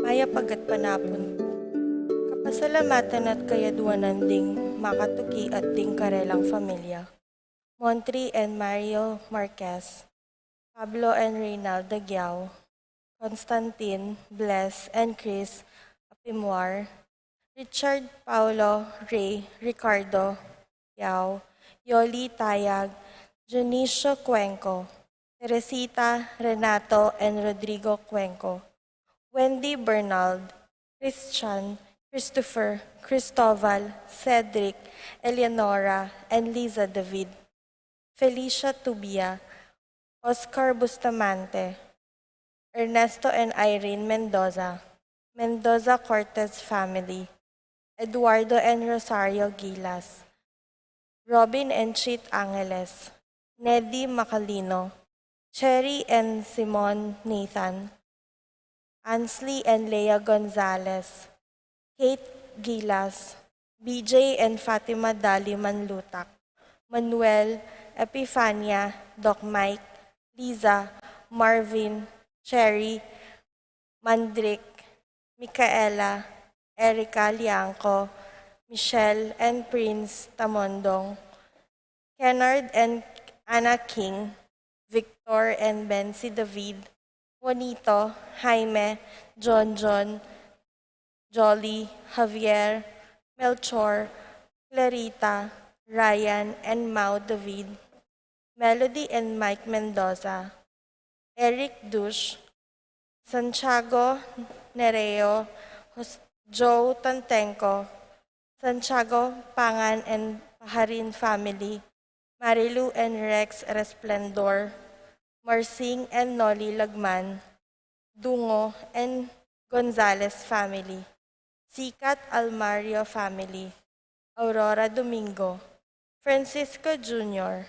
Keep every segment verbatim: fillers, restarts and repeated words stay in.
Mayap a gatpanapun pu. Kapasalamatan at kayaduanan ding makatuki at ding karelang familia. Montri and Mario Marquez, Pablo and Reynalda Giao, Constantine, Bless and Chris Apimwar, Richard, Paulo, Ray, Ricardo, Yao, Yoli, Tayag, Dionisio Cuenco, Teresita, Renato, and Rodrigo Cuenco, Wendy, Bernald, Christian, Christopher, Cristobal, Cedric, Eleonora, and Liza David, Felicia, Tubia, Oscar Bustamante, Ernesto and Irene Mendoza, Mendoza Cortez family, Eduardo and Rosario Gilas, Robin and Chit Angeles, Neddy Macalino, Cherry and Simon Nathan, Ansley and Leah Gonzalez, Kate Gilas, B J and Fatima Dali Manlutak, Manuel, Epifania, Doc Mike, Liza, Marvin, Cherry, Mandrick, Micaela, Erica Liangco, Michelle and Prince Tamondong, Kennard and Anna King, Victor and Bensi David, Juanito, Jaime, John John, Jolly, Javier, Melchor, Clarita, Ryan, and Mau David, Melody and Mike Mendoza, Eric Dush, Santiago Nereo, Jos-, Joe Tantenco, Santiago Pangan and Paharin family, Marilu and Rex Resplendor, Marsing and Noli Lagman, Dungo and Gonzalez family, Sikat Almario family, Aurora Domingo, Francisco Junior,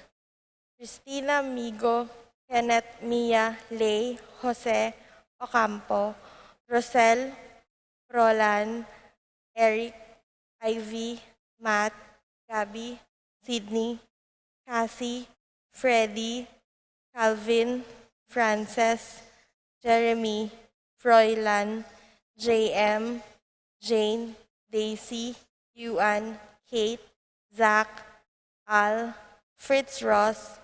Christina Migo, Kenneth, Mia, Lay, Jose, Ocampo, Rosel, Roland, Eric, Ivy, Matt, Gabby, Sydney, Cassie, Freddy, Calvin, Frances, Jeremy, Froilan, J M, Jane, Daisy, Yuan, Kate, Zach, Al, Fritz Ross,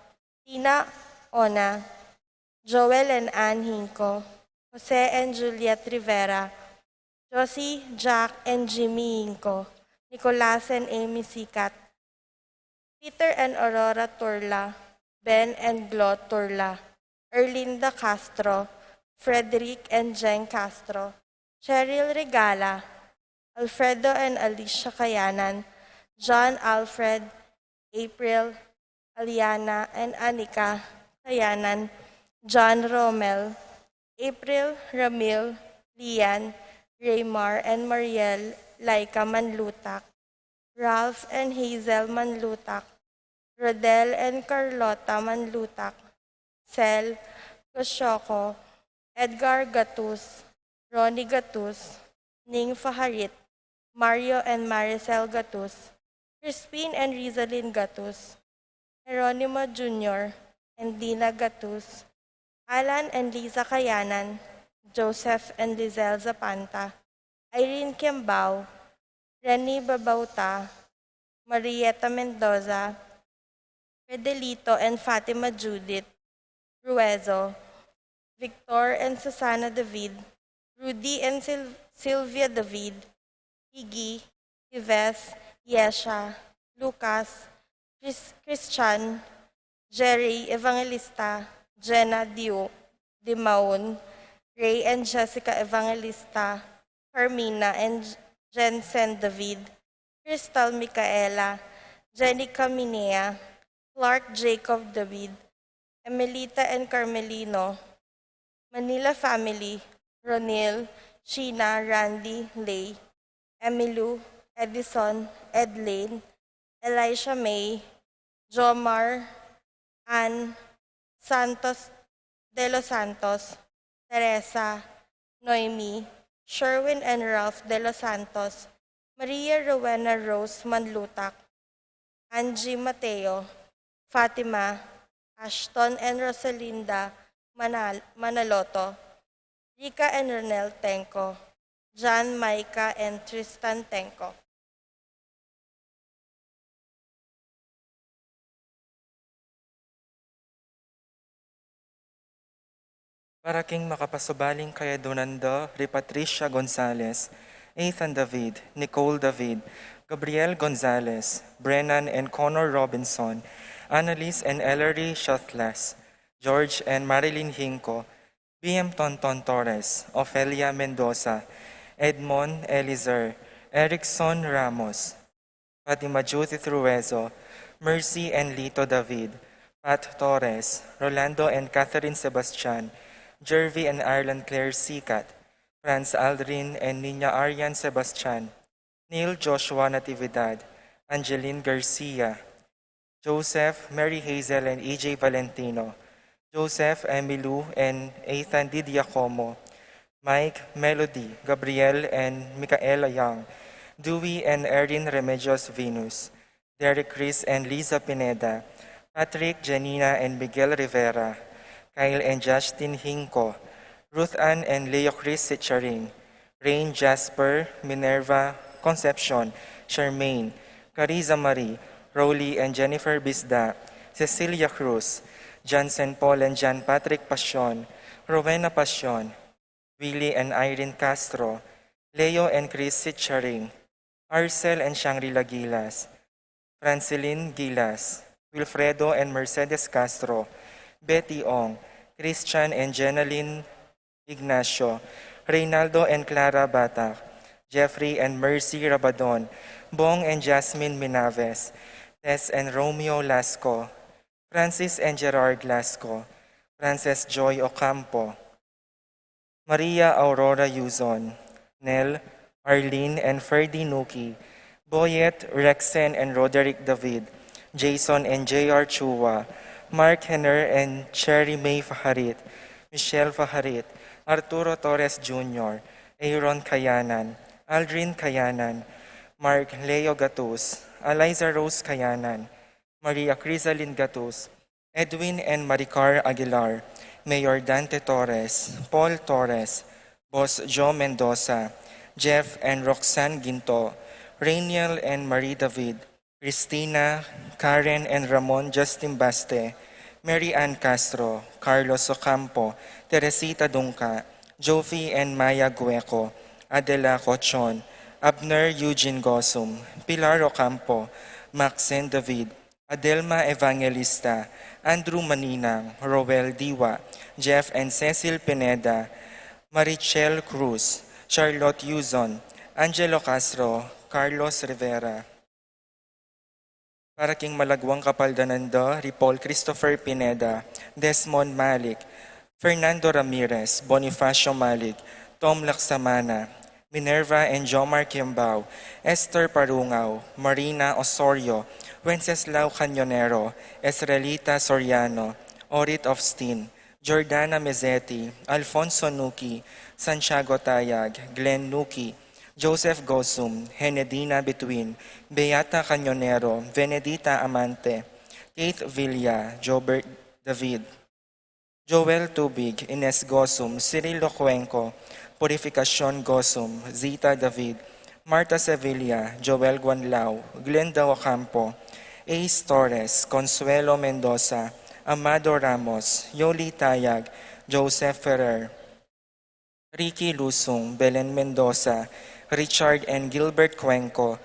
Tina, Ona, Joel and Ann Hinco, Jose and Juliet Rivera, Josie, Jack, and Jimmy Hinco, Nicolas and Amy Sikat, Peter and Aurora Turla, Ben and Glo Turla, Erlinda Castro, Frederick and Jen Castro, Cheryl Regala, Alfredo and Alicia Kayanan, John Alfred, April, Aliana and Anika Kayanan, John Romel, April, Ramil, Lian, Raymar and Mariel Laika Manlutak, Ralph and Hazel Manlutak, Rodel and Carlota Manlutak, Sel Kosciusko, Edgar Gatus, Ronnie Gatus, Ning Faharit, Mario and Maricel Gatus, Crispin and Rizalin Gatus, Jeronimo Junior and Dina Gatus, Alan and Liza Kayanan, Joseph and Lizelle Zapanta, Irene Kiambao, Reni Babauta, Marieta Mendoza, Redelito and Fatima Judith, Ruezo, Victor and Susana David, Rudy and Sil-, Sylvia David, Iggy, Ives, Yesha, Lucas, Chris-, Christian, Jerry Evangelista, Jenna Diu, Dimaun, Ray and Jessica Evangelista, Carmina and Jensen David, Crystal Micaela, Jenica Minea, Clark Jacob David, Emelita and Carmelino, Manila family, Ronil, Sheena, Randy, Lay, Emilu, Edison, Edlin, Elisha May, Jomar, Ann, Santos, De Los Santos, Teresa, Noemi, Sherwin and Ralph De Los Santos, Maria Rowena Rose Manlutak, Angie Mateo, Fatima, Ashton and Rosalinda Manal-, Manaloto, Rica and Ronel Tenco, John, Micah, and Tristan Tengko. Para king makapasubaling kayadunan da, ri Patricia Gonzalez, Ethan David, Nicole David, Gabriel Gonzalez, Brennan and Connor Robinson, Annalise and Ellery Shotlas, George and Marilyn Hinco, B M Tonton Torres, Ofelia Mendoza, Edmond Elizer, Erickson Ramos, Fatima Judith Ruezo, Mercy and Lito David, Pat Torres, Rolando and Catherine Sebastian, Jervy and Arlan Claire Sicat, Franz Aldrin and Nina Arian Sebastian, Neil Joshua Natividad, Angeline Garcia, Joseph, Mary Hazel and E J Valentino, Joseph, Emilu and Ethan Di Giacomo, Mike, Melody, Gabriel and Micaela Young, Dewey and Erin Remedios Venus, Derek, Chris and Liza Pineda, Patrick, Janina and Miguel Rivera, Kyle and Justin Hinco, Ruth Ann and Leo Chris Sicharing, Rain, Jasper, Minerva, Concepcion, Charmaine, Cariza Marie, Rolly and Jennifer Bisda, Cecilia Cruz, Johnson Paul and John Patrick Pasion, Rowena Pasion, Willie and Irene Castro, Leo and Chris Sicharing, Arcel and Shangri-La Gilas, Francilin Gilas, Wilfredo and Mercedes Castro, Betty Ong, Christian and Jenalyn Ignacio, Reynaldo and Clara Batak, Jeffrey and Mercy Rabadon, Bong and Jasmine Minaves, Tess and Romeo Lasco, Francis and Gerard Lasco, Frances Joy Ocampo, Maria Aurora Yuzon, Nel, Arlene and Ferdy Nuki, Boyet, Rexen and Roderick David, Jason and J R Chua, Mark Henner and Cherry May Faharit, Michelle Faharit, Arturo Torres Junior, Aaron Kayanan, Aldrin Kayanan, Mark Leo Gatus, Eliza Rose Kayanan, Maria Crisalin Gatus, Edwin and Maricar Aguilar, Mayor Dante Torres, Paul Torres, Boss Joe Mendoza, Jeff and Roxanne Ginto, Rainiel and Marie David, Christina, Karen and Ramon Justin Baste, Mary Ann Castro, Carlos Ocampo, Teresita Dungca, Jovi and Maya Gueco, Adela Cochon, Abner Eugene Gosum, Pilar Ocampo, Maxen David, Adelma Evangelista, Andrew Maninang, Roel Diwa, Jeff and Cecil Pineda, Marichel Cruz, Charlotte Yuzon, Angelo Castro, Carlos Rivera. Para king malagwang kapaldanan da, ri Paul Christopher Pineda, Desmond Malik, Fernando Ramirez, Bonifacio Malik, Tom Laksamana, Minerva and Jomar Kimbao, Esther Parungao, Marina Osorio, Wenceslao Cañonero, Esrelita Soriano, Orit Ofstin, Jordana Mezeti, Alfonso Nuki, Santiago Tayag, Glenn Nuki, Joseph Gosum, Henedina Between, Beata Cañonero, Venedita Amante, Kate Villa, Jobert David, Joel Tubig, Ines Gosum, Cirilo Cuenco, Purificacion Gosum, Zita David, Marta Sevilla, Joel Guanlao, Glenda Ocampo, Ace Torres, Consuelo Mendoza, Amado Ramos, Yoli Tayag, Joseph Ferrer, Ricky Lusung, Belen Mendoza, Richard and Gilbert Cuenco,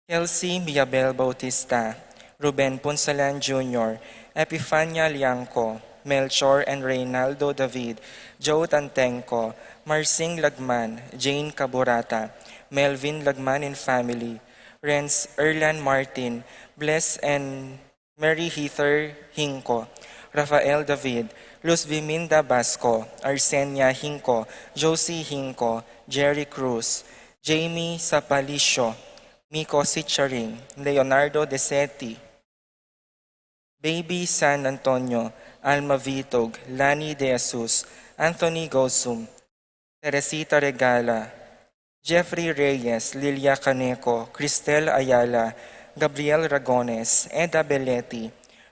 Kelsey Miabel Bautista, Ruben Punsalan Junior, Epifania Liangco, Melchor and Reynaldo David, Joe Tantengco, Marsing Lagman, Jane Caburata, Melvin Lagman and family, Renz Erlan Martin, Bless and Mary Heather Hinco, Rafael David, Luz Viminda Basco, Arsenia Hinco, Josie Hinco, Jerry Cruz, Jamie Sapalicio, Miko Sicharing, Leonardo Deseti, Baby San Antonio, Alma Vitog, Lani De Jesus, Anthony Gosum, Teresita Regala, Jeffrey Reyes, Lilia Caneco, Cristel Ayala, Gabriel Ragones, Eda Belletti,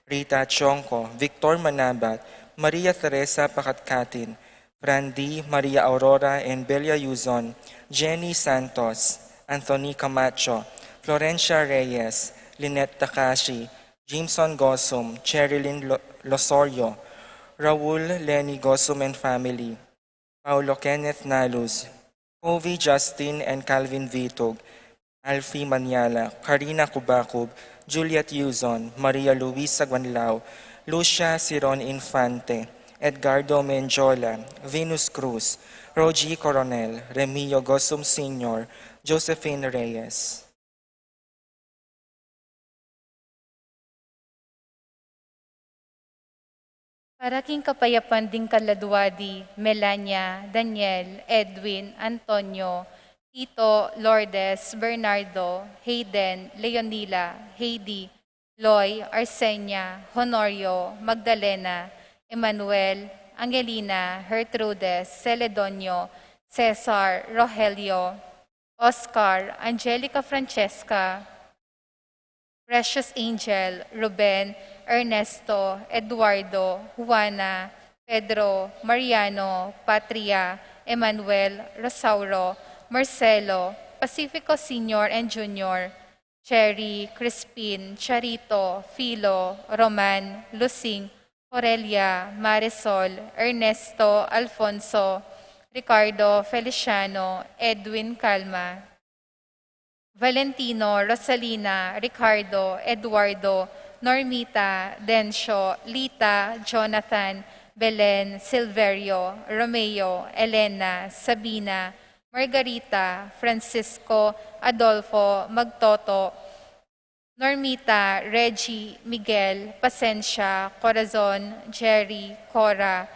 Rita Chonco, Victor Manabat, Maria Teresa Pakatkatin, Brandy, Maria Aurora and Belia Yuzon, Jenny Santos, Anthony Camacho, Florencia Reyes, Lynette Takashi, Jameson Gosum, Cherilyn Lo-, Losorio, Raul Lenny Gosum and family, Paulo Kenneth Nalus, Kobe Justin and Calvin Vitug, Alfie Maniala, Karina Kubakub, Juliet Yuzon, Maria Luisa Guanlao, Lucia Siron Infante, Edgardo Mendiola, Venus Cruz, Rogie Coronel, Remio Gosum Senior, Josephine Reyes. Para king kapayapan ding kaladua di Melania, Daniel, Edwin, Antonio, Tito, Lourdes, Bernardo, Hayden, Leonila, Heidi, Loy, Arsenia, Honorio, Magdalena, Emmanuel, Angelina, Gertrudes, Celedonio, Cesar, Rogelio, Oscar, Angelica, Francesca, Precious Angel, Ruben, Ernesto, Eduardo, Juana, Pedro, Mariano, Patria, Emmanuel, Rosauro, Marcelo, Pacifico Senior and Junior, Cherry, Crispin, Charito, Filo, Roman, Lusing, Aurelia, Marisol, Ernesto, Alfonso, Ricardo, Feliciano, Edwin, Calma, Valentino, Rosalina, Ricardo, Eduardo, Normita, Dencio, Lita, Jonathan, Belen, Silverio, Romeo, Elena, Sabina, Margarita, Francisco, Adolfo, Magtoto, Normita, Reggie, Miguel, Pasensia, Corazon, Jerry, Cora,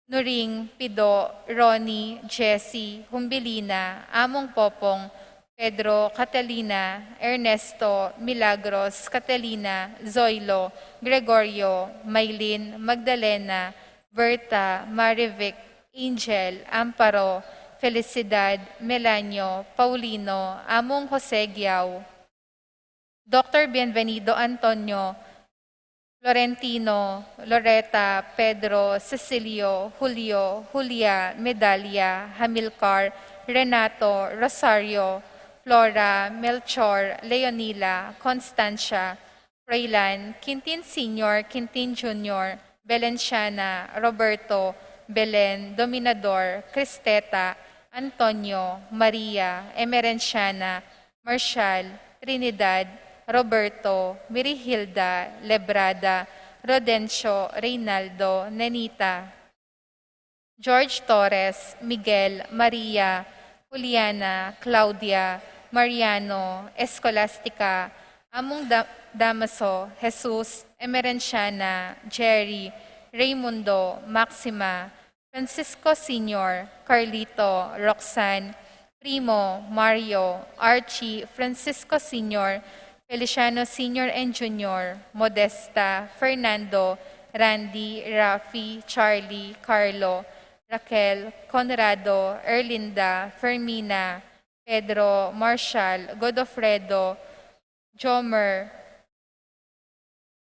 Nuring, Pido, Ronnie, Jessie, Humbilina, Among Popong, Pedro, Catalina, Ernesto, Milagros, Catalina, Zoilo, Gregorio, Maylin, Magdalena, Berta, Marivic, Angel, Amparo, Felicidad, Melanio, Paulino, Among Jose Guiao, Doctor Bienvenido Antonio, Florentino, Loreta, Pedro, Cecilio, Julio, Julia, Medalia, Hamilcar, Renato, Rosario, Flora, Melchor, Leonila, Constancia, Froilan, Quintin Senior, Quintin Junior, Belenciana, Roberto, Belen, Dominador, Cristeta, Antonio, Maria, Emerenciana, Marshall, Trinidad, Roberto, Mirihilda, Lebrada, Rodencio, Reynaldo, Nenita, George Torres, Miguel, Maria, Juliana, Claudia, Mariano, Escolastica, Among Da-, Damaso, Jesus, Emerenciana, Jerry, Raymundo, Maxima, Francisco Senior, Carlito, Roxanne, Primo, Mario, Archie, Francisco Senior, Feliciano Senior and Junior, Modesta, Fernando, Randy, Rafi, Charlie, Carlo, Raquel, Conrado, Erlinda, Fermina, Pedro, Marshall, Godofredo, Jomer,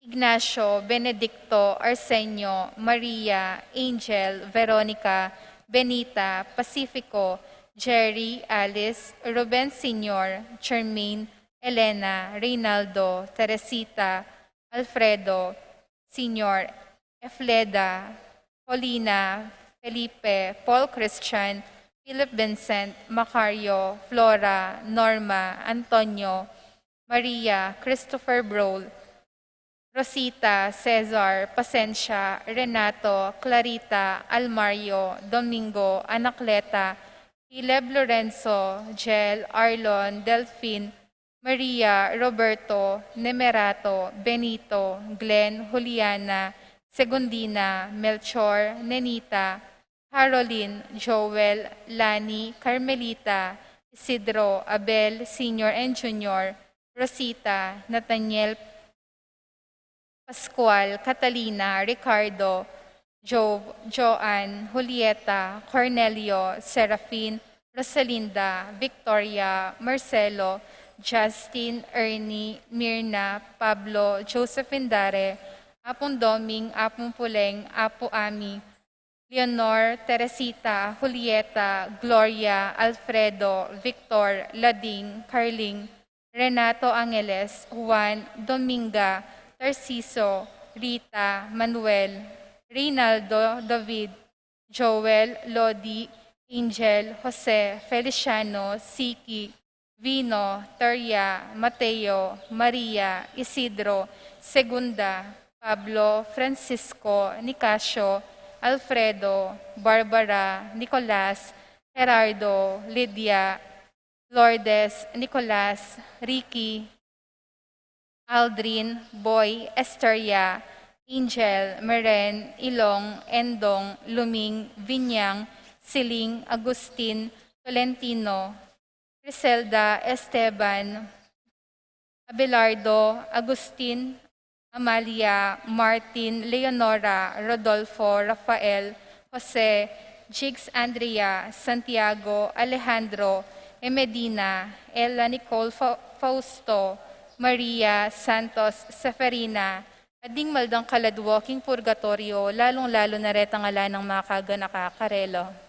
Ignacio, Benedicto, Arsenio, Maria, Angel, Veronica, Benita, Pacifico, Jerry, Alice, Ruben Senior, Charmaine, Elena, Reynaldo, Teresita, Alfredo Senior, Efleda, Paulina, Felipe, Paul Christian, Philip Vincent, Macario, Flora, Norma, Antonio, Maria, Christopher Broll, Rosita, Cesar, Pasensia, Renato, Clarita, Almario, Domingo, Anacleta, Caleb, Lorenzo, Jel, Arlon, Delfin, Maria, Roberto, Nemerato, Benito, Glenn, Juliana, Segundina, Melchor, Nenita, Caroline, Joel, Lani, Carmelita, Isidro, Abel, Senior and Junior, Rosita, Nathaniel, Pascual, Catalina, Ricardo, Job, Joan, Julieta, Cornelio, Serafin, Rosalinda, Victoria, Marcelo, Justin, Ernie, Mirna, Pablo, Josephine Dare, Apung Doming, Apung Puleng, Apu Ami, Leonor, Teresita, Julieta, Gloria, Alfredo, Victor, Lading, Carling, Renato, Angeles, Juan, Dominga, Tarciso, Rita, Manuel, Reynaldo, David, Joel, Lodi, Angel, Jose, Feliciano, Siki, Vino, Teria, Mateo, Maria, Isidro, Segunda, Pablo, Francisco, Nicasio, Alfredo, Barbara, Nicolas, Gerardo, Lydia, Lourdes, Nicolas, Ricky, Aldrin, Boy, Esteria, Angel, Meren, Ilong, Endong, Luming, Vinyang, Siling, Agustin, Tolentino, Criselda, Esteban, Abelardo, Agustin, Amalia, Martin, Leonora, Rodolfo, Rafael, Jose, Jigs, Andrea, Santiago, Alejandro, Emedina, Ella, Nicole, Fa-, Fausto, Maria, Santos, Seferina, at ding maldang kaladwa king purgatoryo, lalung-lalu na retang ala nang makaganaka karela.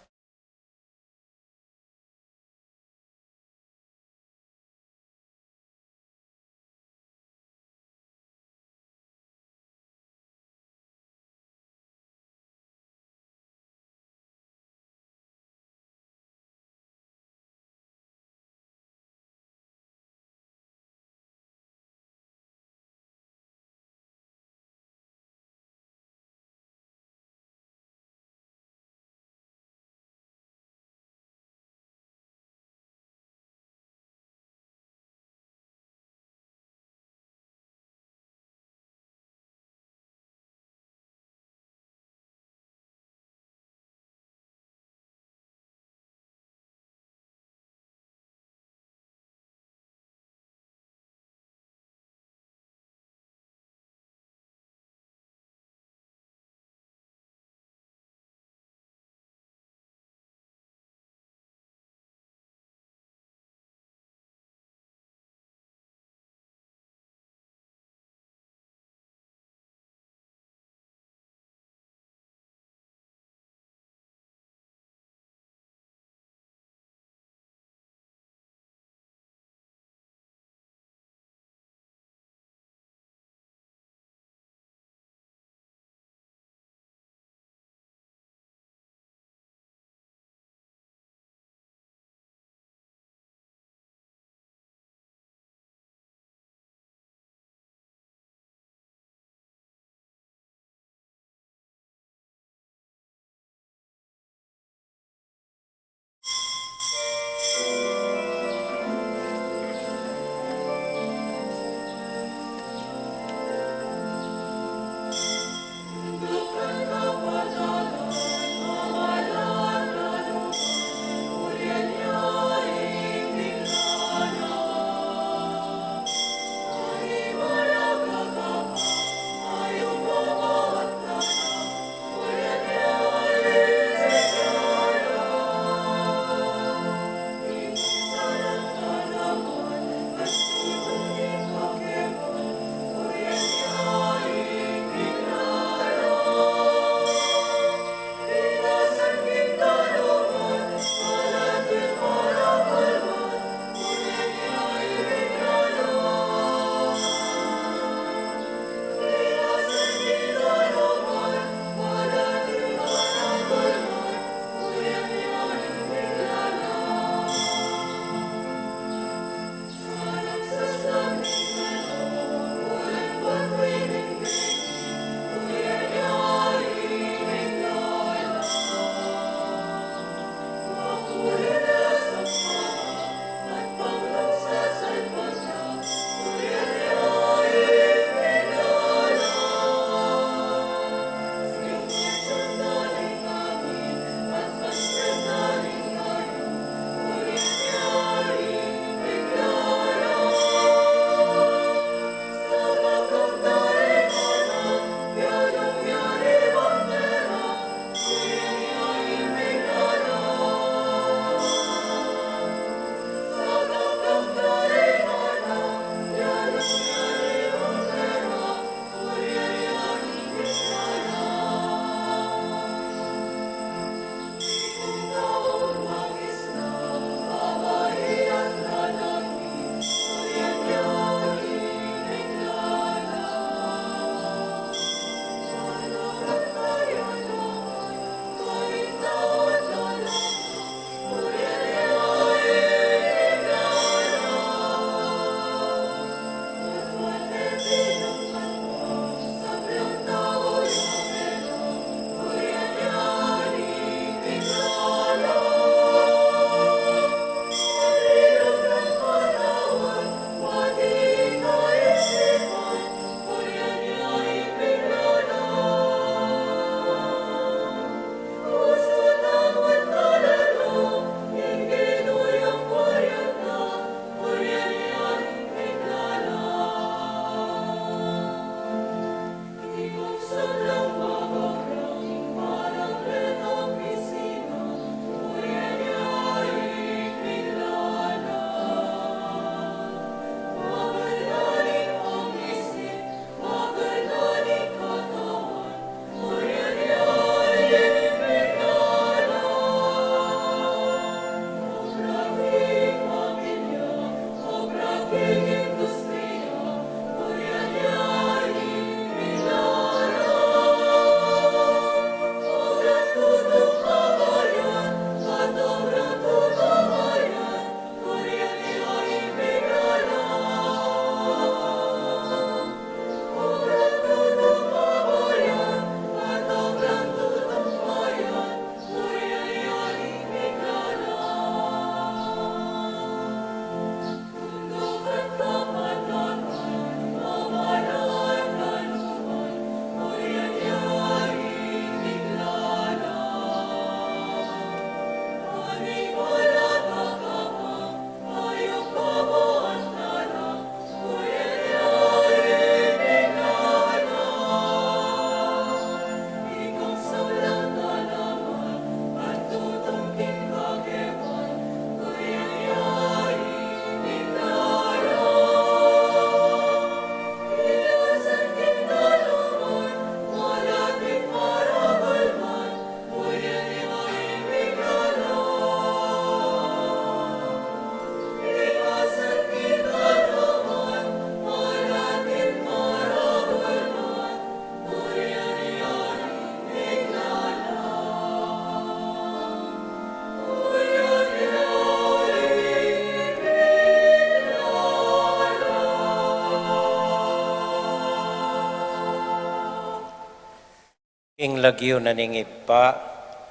Lagyu na ning Ibpa,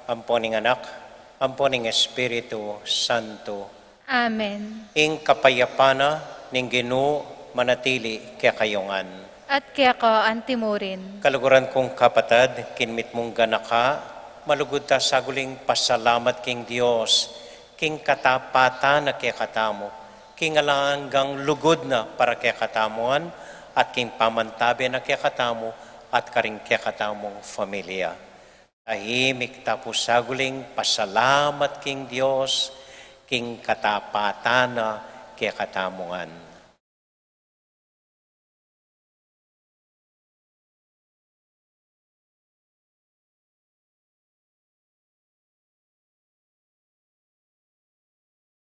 ampo ning Anak, ampo ning Espiritu Santo. Amen. Ing kapayapan na ning Ginu manatili kekayu ngan. At keka antimurin. Kaluguran kung kapatad, king mitmung ganaka, malugud ta saguling pasalamat king Dios, king katapatan na kekatamu, king alang anggang lugud na para kekatamu ngan, at king pamantabe na kekatamu, at karing kekatamung familia. Tahimik ta pu saguling pasalamat king Dios, king katapatan na kekatamu ngan.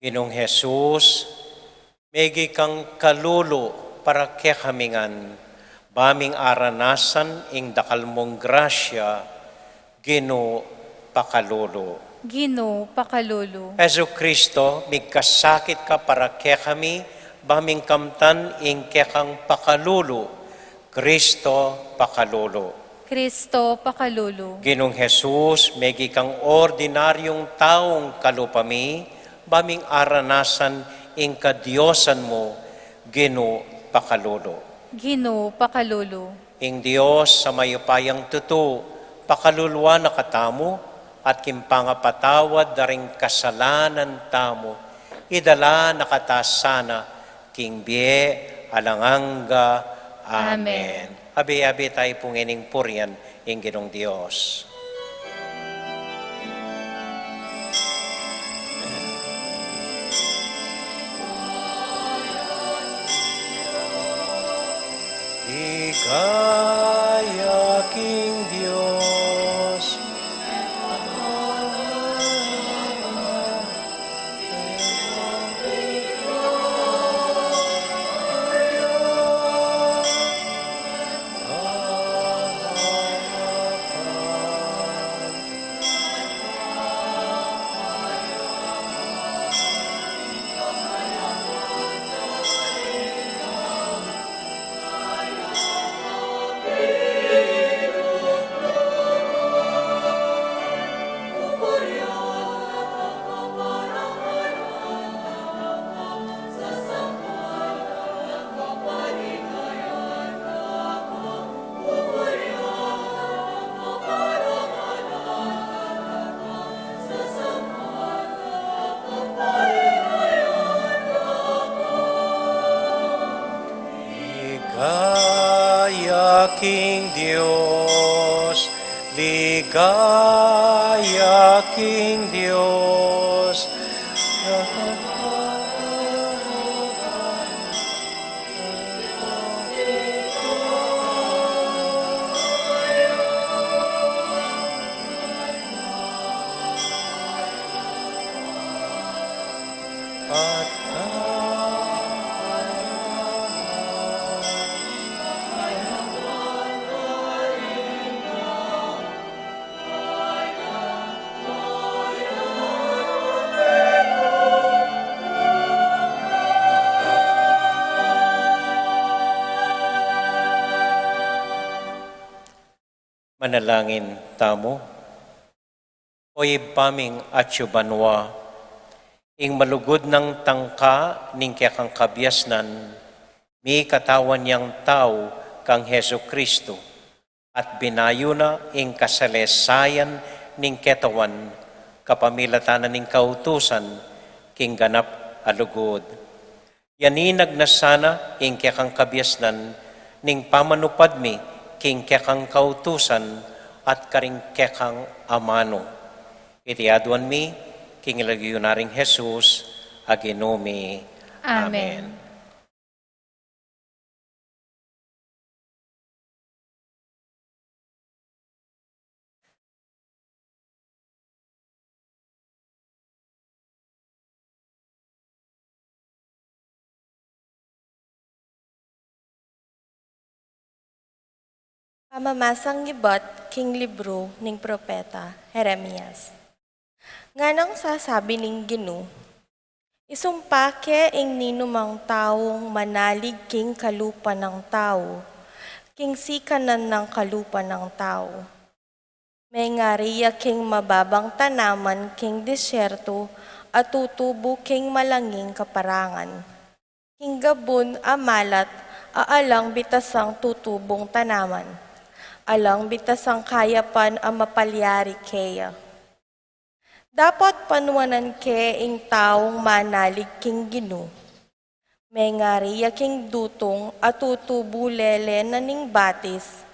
Ginung Jesus, megi kang kalulu para kekami ngan, ba ming aranasan ing dakal mung grasya, Ginu pakalulu. Ginu pakalulu. Jesucristo, migkasakit ka para kekami, ba ming kamtan ing kekang pakalulu, Cristo pakalulu. Cristo pakalulu. Ginung Jesus, megi kang ordinaryung taung kalupa mi, ba ming aranasan ing kadiosan mu, Ginu pakalulu. Ginu pakalulu. Ing Dios a mayupayang tutu, pakaluluan na katamu, at king pangapatawad da ring kasalanan tamu, idala na kata sana king bie alang angga. Amen. Amen. Abe-abe tayu pu ngening purian ing Ginung Dios. Ligaya king Dios. Ligaya king Dios, ligaya king Dios. Manalangin tamu. O Ibpa ming atsu banua, ing malugud nang tangka ning kekang kabiasnan, mikatawan yang tau kang Jesucristo, at binayu na ing kasalesayan ning ketawan kapamilatan na ning kautusan king ganap a lugud. Yaninag na sana ing kekang kabiasnan ning pamanupad mi king kekang kautusan at karing kekang amanu. Iti aduan mi king lagyu na ring Jesus a Ginu mi. Amen. Amen. Pamamasang ibat king libru ning propeta Jeremias. Nganang sasabi ning Ginu, isumpa ke ing ninumang taung manalig king kalupa nang tau, king sikanan nang kalupa nang tau. Mengari ya king mababang tanaman king disyerto a tutubu king malanging kaparangan. King gabun a malat a alang bitasang tutubung tanaman, alang bitasang kayapan a mapalyari keya. Dapot panuanan ke ing taung manalig king Ginu. Mengari ya king dutung a tutubu lele na ning batis,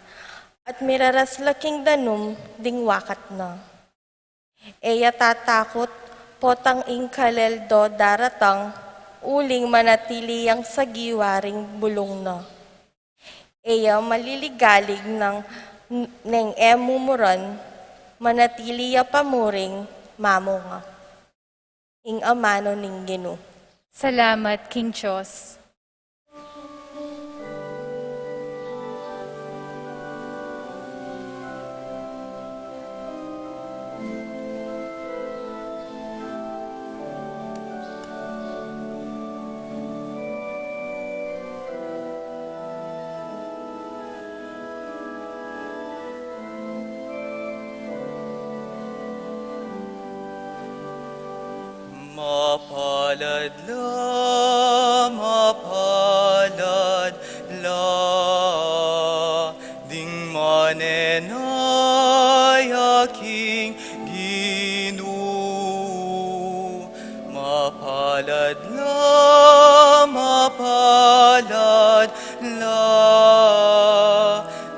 at miraras la king danum ding wakat na. E ya tatakut, potang ing kalel do daratang, uling manatili yang sagiwa ring bulung na. E ya maliligalig nang, neng e mumuran, manatili ya pa muring mamunga. Ing amanu ning Ginu. Salamat king Dios. Mapalad la, mapalad la, ding manenaya king Ginu. Mapalad la, mapalad la,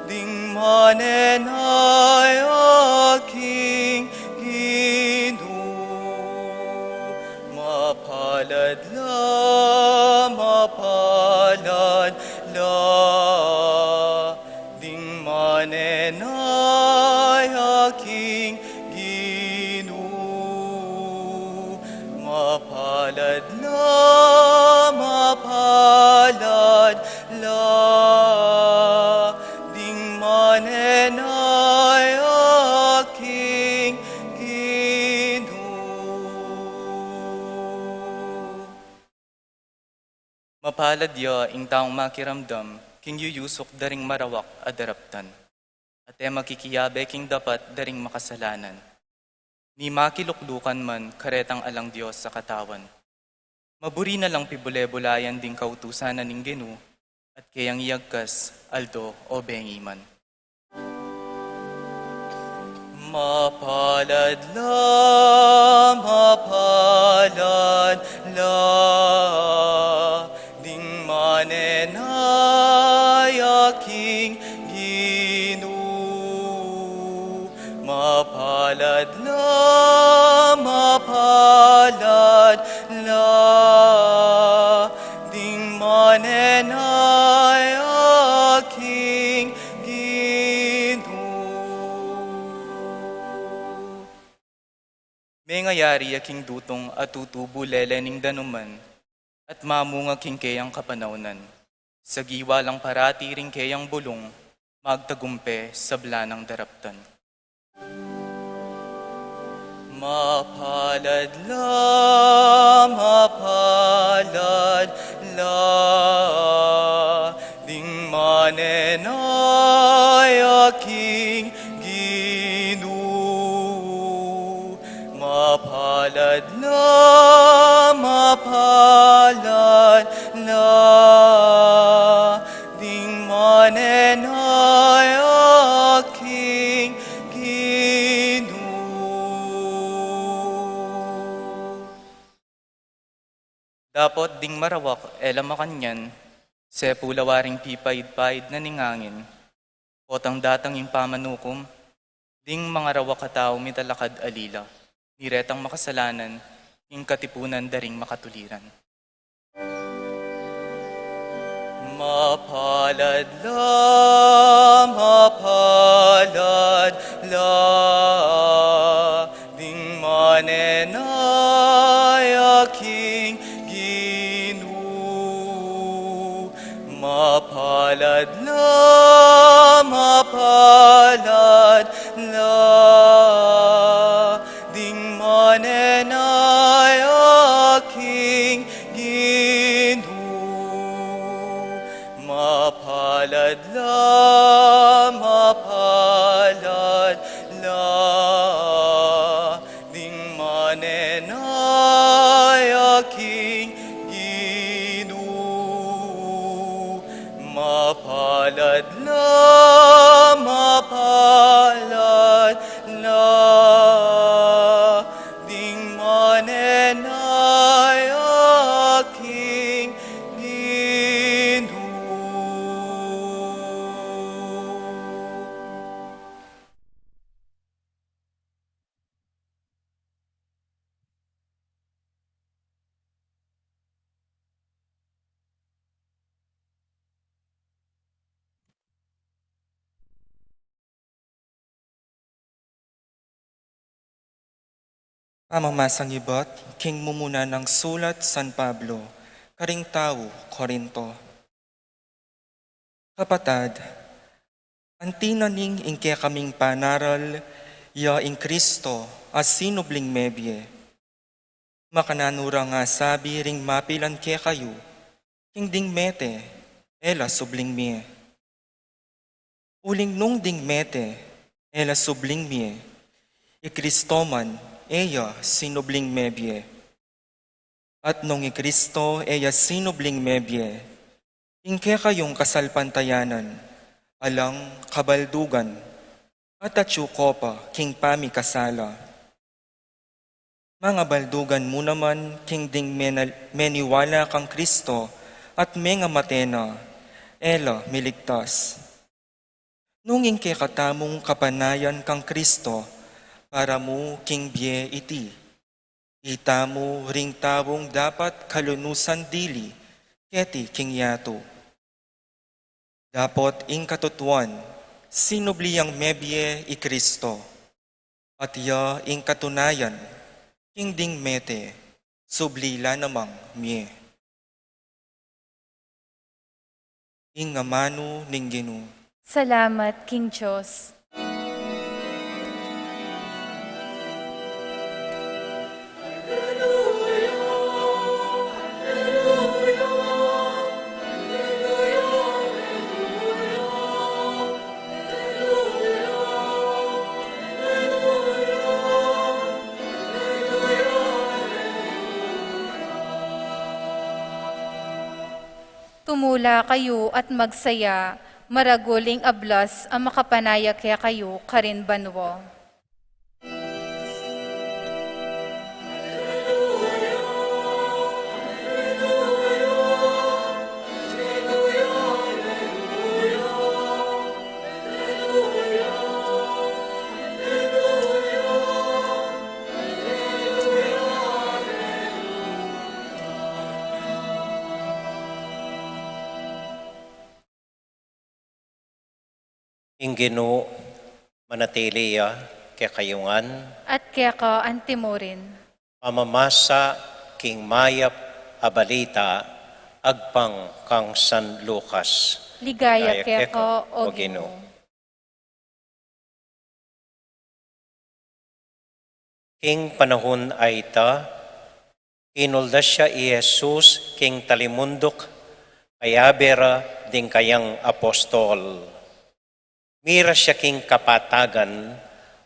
ding manenaya king Ginu. Mapalad la, mapalad la, ding manenaya king Ginu. Mapalad la, mapalad la, ding manenaya king Ginu. Mapalad ya ing taung makiramdam king yuyusuk da ring marawak a daraptan, at e makikiabe king dapat da ring makasalanan, ni makiluklukan man karetang alang Dios a katawan. Maburi na lang pibule-bulayan ding kautusan na ning Ginu, at keyang iyagkas aldo o bengi man. Mapalad la, mapalad la, ding manenaya king Ginu. Mapalad la, mapalad la, ding manenaya king Ginu. Mengayari ya king dutung a tutubu lele ning danuman, at mamunga king keyang kapanaunan. Sagiwa lang parati ring keyang bulung, magtagumpe sabla nang daraptan. Mapalad la, mapalad la, ding manenaya king Ginu. Mapalad la, mapalad la, ding manenaya king Ginu. Dapot ding marawak e la makanyan, sepu la waring pipaid-paid na ning angin, potang datang ing pamanukum, ding mangarawak a tau mitalakad alila, ni retang makasalanan, ing katipunan da ring makatuliran. Mapalad la, mapalad la, ding manenaya king Ginu. Mapalad la, mapalad la, ding manenaya king Ginu. Mapalad la, mapalad la, Manenaya king Ginu, mapalad la, mapalad la, ding manenaya king Ginu. Pamamasang ibat king mumuna nang sulat San Pablo karing tau Corinto. Kapatad, anti na ning ing kekaming panaral ya ing Kristo a sinubling mebie. Makananu ra nga sabi ring mapilan kekayu, king ding mete, e la subling mie. Uling nung ding mete, e la subling mie, i Kristo man, e ya sinubling mebie. At nung i Kristo e ya sinubling mebie, ing kekayung kasalpantayanan, alang kabaldugan, at atyu ko pa king pamikasala. Mangabaldugan mu naman king ding menal-, meniwala kang Kristo at mengamate na, e la miligtas. Nung ing kekatamung kapanayan kang Kristo, para mu king bie iti, itamu ring taung dapat kalunusan dili, keti king yatu. Dapot ing katutuan, sinubli yang mebie i Kristo, at ya ing katunayan, king ding mete, subli la namang mie. Ing amanu ning Ginu. Salamat king Dios. Tumula kayu at magsaya, maragul ing ablas a makapanaya kekayu karin banua. Ing Ginu manatili ya kekayu ngan. At keka antimurin. Pamamasa king mayap a balita agpang kang San Lucas. Ligaya keka, O Ginu. King panahun a ita, inuldas ya i Jesus king talimunduk, kayabe ra ding kayang apostol. Miras ya king kapatagan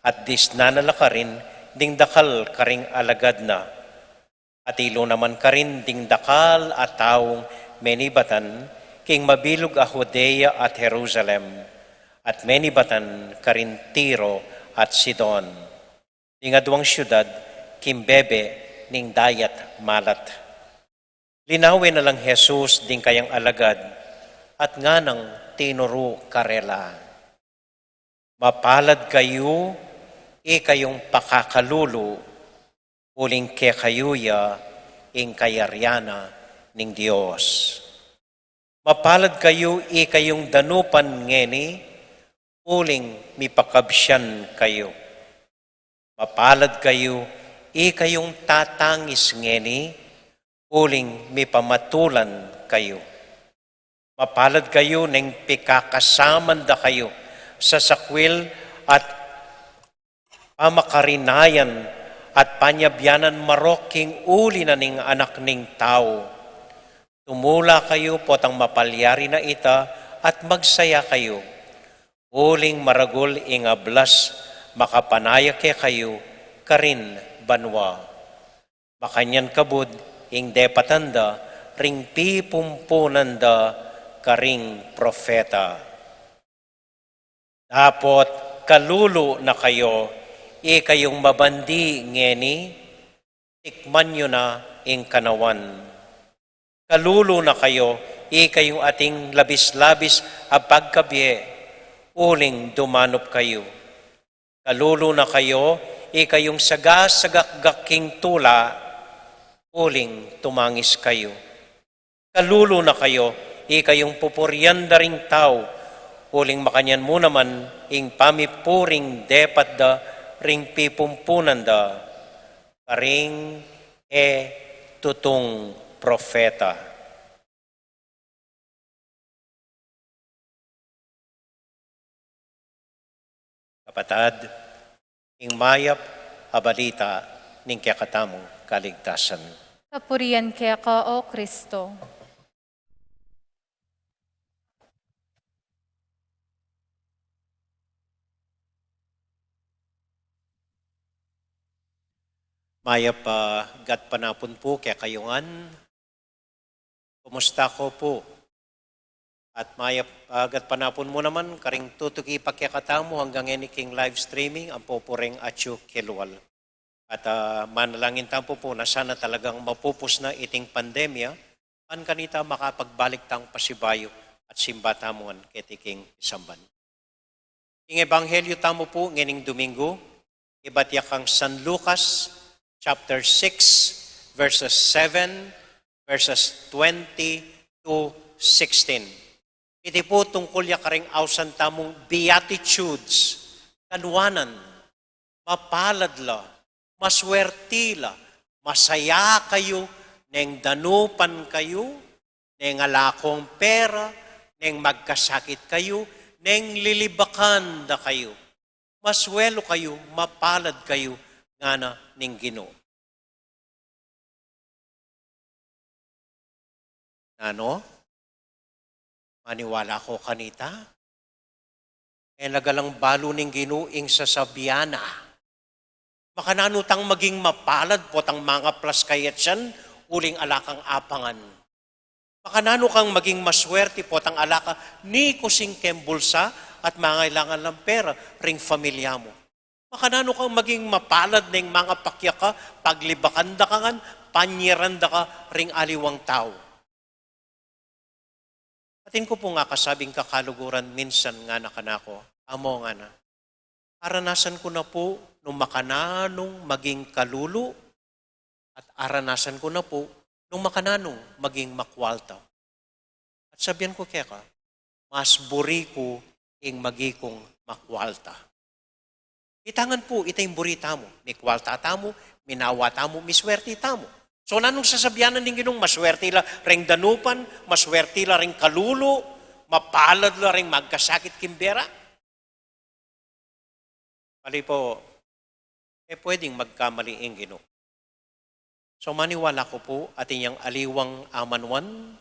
at disnan na la karin ding dakal karing alagad na. Atilu naman karin ding dakal a taung menibatan king mabilug a Judea at Jerusalem, at menibatan karin Tiro at Sidon, ding aduang siudad king bebe ning dayat malat. Linawe na lang Jesus ding kayang alagad at nganang tinuru karela, "Mapalad kayu, ikayung pakakalulu, uling kekayu ya ing kayarian na ning Dios. Mapalad kayu, ikayung danupan ngeni, uling mipakabsian kayu. Mapalad kayu, ikayung tatangis ngeni, uling mipamatulan kayu. Mapalad kayu neng pikakasaman da kayu sa sakwil at pamakarinayan at panyabianan marok king uli na ning Anak ning Tau. Tumula kayu potang mapalyari na ita at magsaya kayu, uling maragul ing ablas makapanaya kekayu karin banua." Makanyan kabud ing depatan da ring pipumpunan da karing propeta. Dapot kalulu na kayu, ikayung mabandi ngeni, tikman yu na ing kanawan. Kalulu na kayu, ikayung ating labis-labis a pagkabie, uling dumanup kayu. Kalulu na kayu, ikayung sagasagakgak king tula, uling tumangis kayu. Kalulu na kayu, ikayung pupurian da ring tau, uling makanyan mu naman ing pamipuring depat da ring pipumpunan da, karing e tutung propeta. Kapatad, ing mayap a balita ning kekatamung kaligtasan. Kapurian keka, O Kristo. Mayap a gatpanapun pu kekayu ngan. Kumusta ko pu? At mayap a gatpanapun mu naman karing tutuki pa kekatamu anggang ngeni king live streaming ampo pu reng atyu kilwal. At, ah, manalangin tamu pu na sana talagang mapupus na iting pandemya, ban kanita makapagbalik tang pasibayu at simba tamu ngan keti king pisamban. Ing ebanghelyu tamu pu ngening Domingo, ibat ya kang San Lucas, chapter six, verses seven, verses twenty to sixteen. Iti pu tungkul ya karing ausan tamung Beatitudes, kanuanan, mapalad la, maswerti la, masaya kayu, neng danupan kayu, neng ala kong pera, neng magkasakit kayu, neng lilibakan da kayu. Maswelu kayu, mapalad kayu, ngana ning Ginu. Nanu? Maniwala ko kanita? E na galang balu ning Ginu ing sasabian na. Makananu tang maging mapalad potang mangaplas ka yatsan uling ala kang apangan? Makananu kang maging maswerti potang ala ka ni kusing keng bulsa at mangailangan lang pera ring familia mu? Makananu kang maging mapalad neng mangapakya ka, paglibakan da ka ngan, panyaran da ka ring aliwang tau? Atin ku pung akasabing kakaluguran minsan ngana kanaku, Amo, ngana, aranasan ku na pu nung makananung maging kalulu at aranasan ku na pu nung makananung maging makwalta. At sabian ku keka, mas buri ku ing maging makwalta. Ita ngan pu, ita ing buri tamu, mikwalta tamu, minawa tamu, miswerti tamu. So, nanung sasabian na ning Ginung maswerti la reng danupan, maswerti la reng kalulu, mapalad la reng magkasakit king bera? Pali pu, e pwedeng magkamali ing Ginu. So, maniwala ku pu, atin yang aliwang amanuan,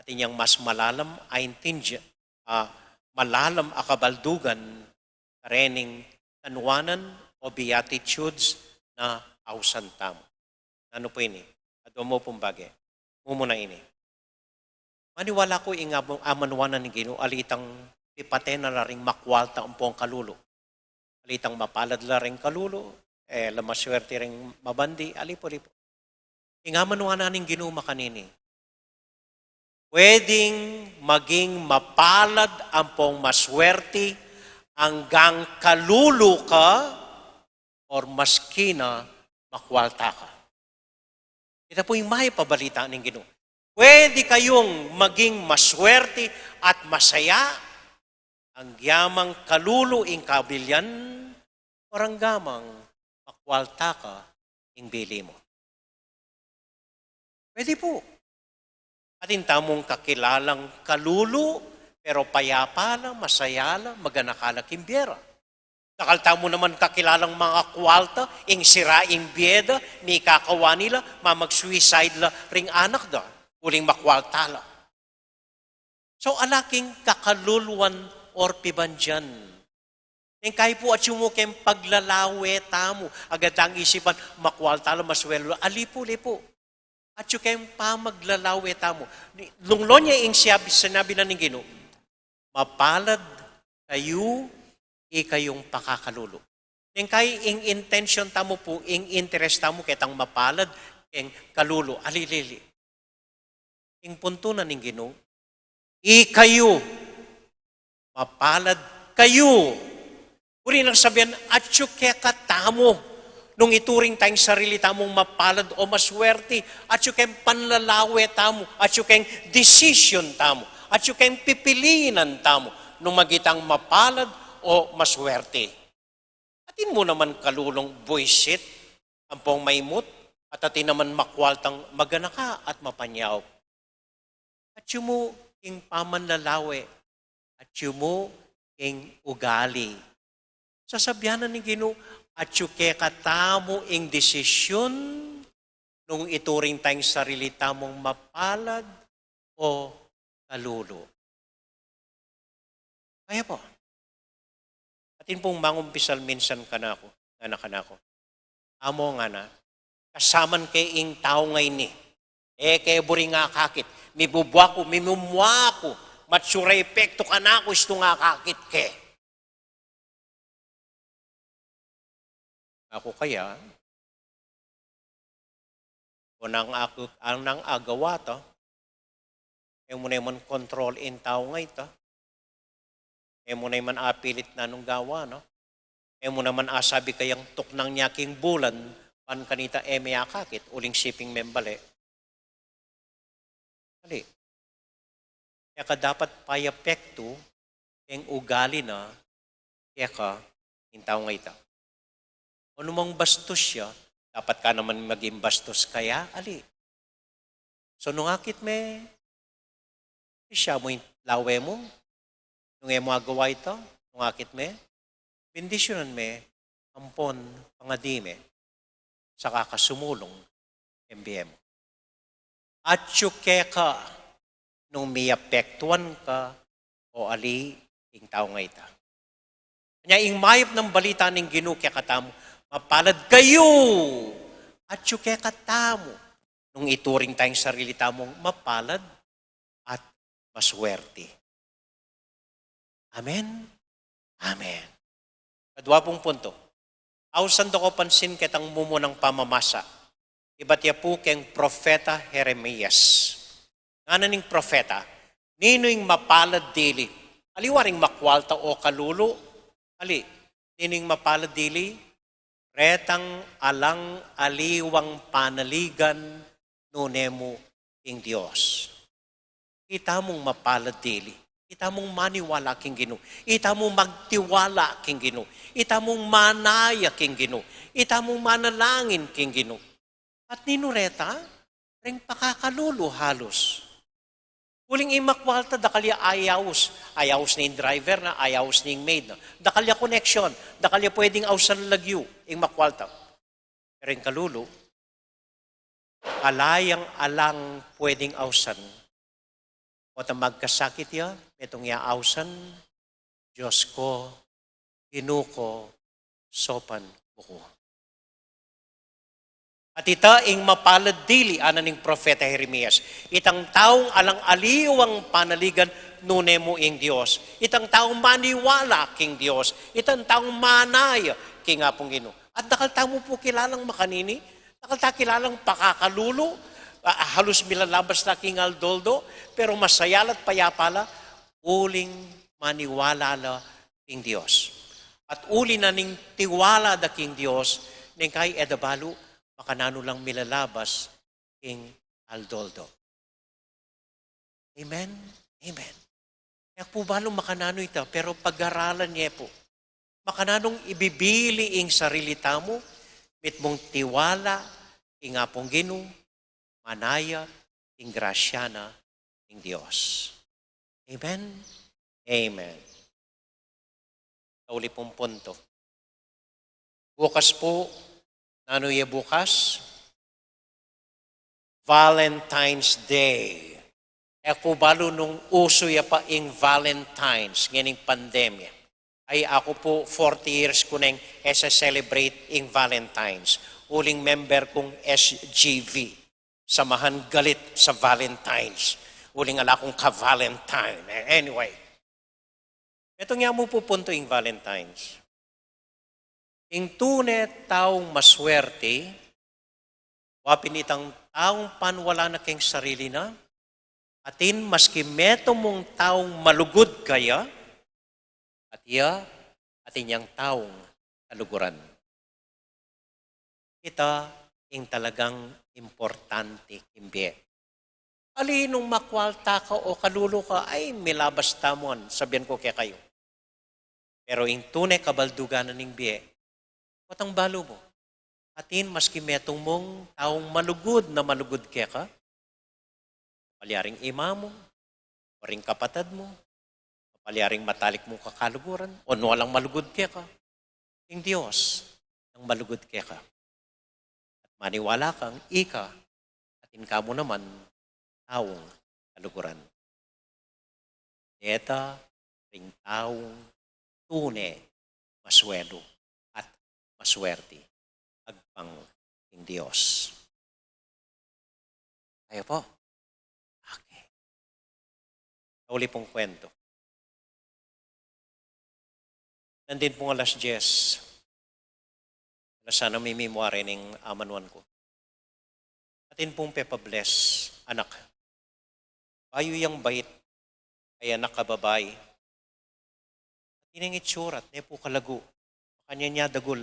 atin yang mas malalam a intindi, a, malalam a kabaldugan, karening kanuanan o Beatitudes na ausan tamu. Nanu pu ini? Adwa mu pung bage. Mumuna ini. Maniwala ku ing amu-, amanuan na ning Ginu, ali itang pipatena la ring makwalta ampong kalulu. Ali itang mapalad la ring kalulu, e la maswerti ring mabandi, ali pu, ali pu. Ing amanuan na ning Ginu makanini. Pwedeng maging mapalad ampong maswerti anggang kalulu ka or maski na makwalta ka. Ita pu ing mayap a balita ning Ginu. Pwede kayung maging maswerti at masaya, anggyamang kalulu ing kabilian, o anggamang makwalta ka ing bili mu. Pwede pu. Atin tamung kakilalang kalulu, pero payapa la, masaya la, maganaka la king bie ra. Dakal tamu naman kakilalang makwalta, ing sira ing bie da, mikakawani la, mamag-suicide la ring anak da, uling makwalta la. So, ala king kakaluluan or pibandian. Neng kayi pu atyu mu keng paglalawe tamu, agad tang isipan, makwalta la, maswerti la. Ali pu, ali pu. Atyu keng pamaglalawe tamu. Ni-, lunglon ya ing siyabi, sinabi na ning Ginu, "Mapalad kayu, ikayung pakakalulu." Neng kayi ing intention tamu pu, ing interest tamu, ketang mapalad keng kalulu. Ali, ali, ali. Ing puntu na ning Ginu, ikayu, mapalad kayu. Buri nang sabian, atyu kekatamu, nung ituring tang sarili tamung mapalad o maswerti, atyu keng panlalawe tamu, atyu keng decision tamu, atyu keng pipilinan tamu, nung magitang mapalad o maswerti. Atin mu naman kalulung buisit, ampong maimut, at atin naman makwaltang maganaka at mapanyaup. Atyu mu ing pamanlalawe, atyu mu ing ugali. Sasabian na ning Ginu, atyu kekatamu ing desisyon nung ituring tang sarili tamung mapalad o kalulu. Kaya pu. Atin pung mangumpisal minsan kanaku, ngana kanaku, "Amu," ngana, "kasaman ke ing tau ngeni. E ke buring akakit. Mibubua ku, mimumua ku. Matsura epektu kanaku istung akakit ke." Aku kaya, o nang aku, ang nang agawa ta, e mu naman control ing tau ngeni ta. E mu naman apilit na nung gawa, no? E mu naman asabi kayang tuknang ne king bulan, ban kanita e me akakit, uling siping membale. Ali. Kaya ka dapat payapektu ing ugali na keka ing tau ngeni ta. O nung bastos ya, dapat ka naman maging bastos kaya, ali. So, nung akit me, isya mu ing lawe mu, nung e mu agawa ita, nung akit me, bendisyunan me, ampon pangadi me, saka ka sumulung keng bie mu. Atyu keka nung miyapektuan ka o ali ing tau ngeni ta. Nya ing mayap nang balita ning Ginu kekatamu, mapalad kayu, atyu kekatamu, nung ituring tang sarili tamung mapalad at maswerti. Amen? Amen. Kadwa pung punto. Ausan da ko pansin ketang mumunang pamamasa. Ibat ya pu keng propeta Jeremias. Ngana ning propeta, "Ninu ing mapalad dili? Ali waring makwalta o kalulu? Ali, ninu ing mapalad dili? Retang alang aliwang panaligan, nune mu ing Dios." Itamung mapalad dili. Itamung maniwala king Ginu. Itamung magtiwala king Ginu. Itamung manaya king Ginu. Itamung manalangin king Ginu. At ninu reta, reng pakakalulu halus. Uling ing makwalta, dakal ya ayaus. Ayaus ning driver na, ayaus ning maid na. Dakal ya connection, dakal ya pwedeng ausan lagyu, ing makwalta. Pero ing kalulu, ala yang alang pwedeng ausan. Potang magkasakit ya, metung ya ausan, Dios ko, Ginu ko, saupan mu ku. At ita ing mapalad dili, ngana ning propeta Jeremias, itang taung alang aliwang panaligan, nune mu ing Dios. Itang taung maniwala king Dios. Itang taung manaya king Apung Ginu. At dakal tamu pu kilalang makanini, dakal ta kilalang pakakalulu, ah, halus milalabas la king aldo-aldo, pero masaya la't payapa la, uling maniwala la king Dios. At uli na ning tiwala da king Dios, neng kayi e da balu makananu lang milalabas king aldo-aldo. Amen? Amen. E ku pu balu makananu ita, pero pag-aralan ye pu. Makananung ibibili ing sarili tamu, mitmung tiwala king Apung Ginu, manaya ing grasya na ning Dios. Amen? Amen. Sauli pung punto. Bukas pu, nanu ya bukas? Valentine's Day. E ku balu nung usu ya pa ing Valentine's, ngening pandemya. Ay, aku pu, forty years ku neng e se-celebrate ing Valentine's. Uling member kung S G V, Samahan Galit sa Valentine's. Uling ala kung ka-Valentine. Eh, anyway. Metung ya mu pu puntu ing Valentine's. Ing tune taung maswerti, wa pin itang taung panwala na keng sarili na, atin maski metung mung taung malugud kaya, at iya, atin yang taung kaluguran. Ita ing talagang importante king bie. Ali nung makwalta ka o kalulu ka, ay, milabas tamu an, sabian ku kekayu. Pero ing tune kabaldugan na ning bie, potang balu mu. Atin maski metung mung taung malugud na malugud keka, palyaring ima mu, o ring kapatad mu, palyaring matalik mung kakaluguran, o nu alang malugud keka, ing Dios nang malugud keka. At maniwala kang ika, atin ka mu naman taung kaluguran. Deta ring taung tune maswelu at maswerti agpang king Dios. Ayo pu. Okay. Uli pung kwentu. Nandin pung alas diyes. Ala sana mimimwari ning amanuan ku. Atin pung pepa-bless, anak. Bayu yang bait, ay anak a babai. Atin ing itsura, ne pu kalagu. Makanyan ya dagul.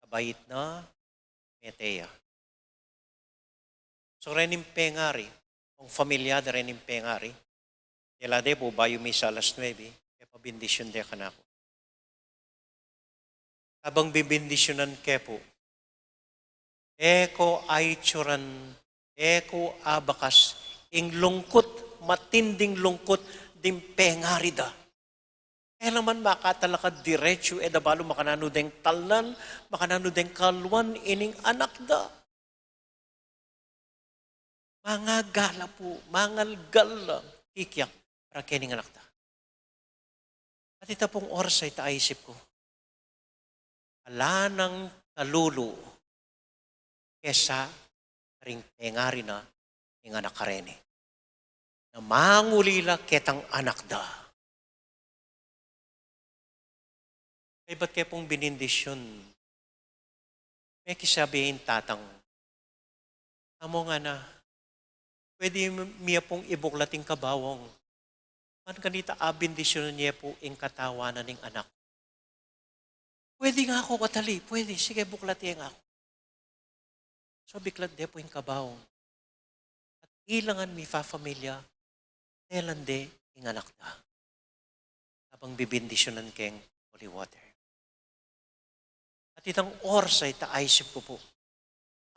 Kabait na, mete ya. So, rening pengari, kung familia da rening pengari, dela de pu bayu misa alas nuebe, pepabendisyun de kanaku. Kabang bebendisyunan ke pu, e ko aitsuran, e ko abakas, ing lungkut, matinding lungkut, ding pengari da. E naman makatalakad diretsu, e da balu makananu deng talnan, makananu deng kaluan ining anak da. Mangagala pu, mangalgal la, kikyak, para kening anak da. At ita pung oras a ita aisip ku, ala nang kalulu kesa ring pengari na ning anak kareni. Na mangulila ketang anak da. Kaybat ke pung binendisyun, mekisabi ing tatang, Among ana, pwede mi ya pung ibuklat ing kabaong. Ban kanita abendisyunan ye pu ing katawan na ning anak. Pwede nga ku, atali, pwede, sige, buklat ye nga ku. So, biklat de pu ing kabaong. At ilangan mipafamilya, telan de ing anak da. Kabang bebendisyunan keng holy water. At itang oras a ita aisip ku pu,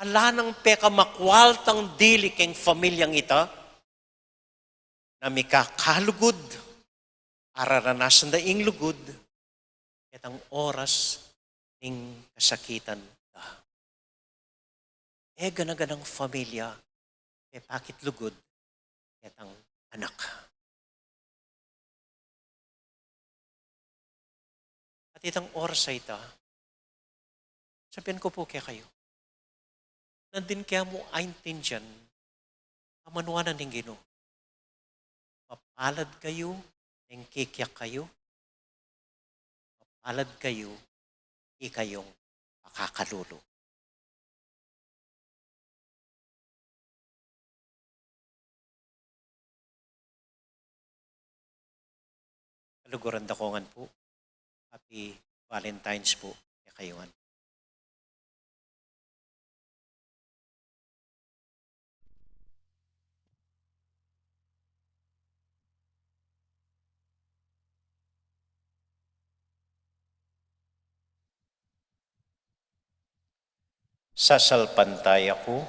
ala nang pekamakwaltang dili keng familyang ita, na mikakalugud, araranasan da ing lugud, ketang oras ning kasakitan da. E gana-ganang familia, e pakit lugud, ketang anak. At itang oras a ita, sabian ku pu kekayu, nandin ke mu aintindian, amanuan na ning Ginu. Mapalad kayu, ning kikyak kayu, mapalad kayu, ikayung makakalulu. Kaluguran da ko ngan pu. Happy Valentine's pu kekayu ngan. Sasalpantaya ku.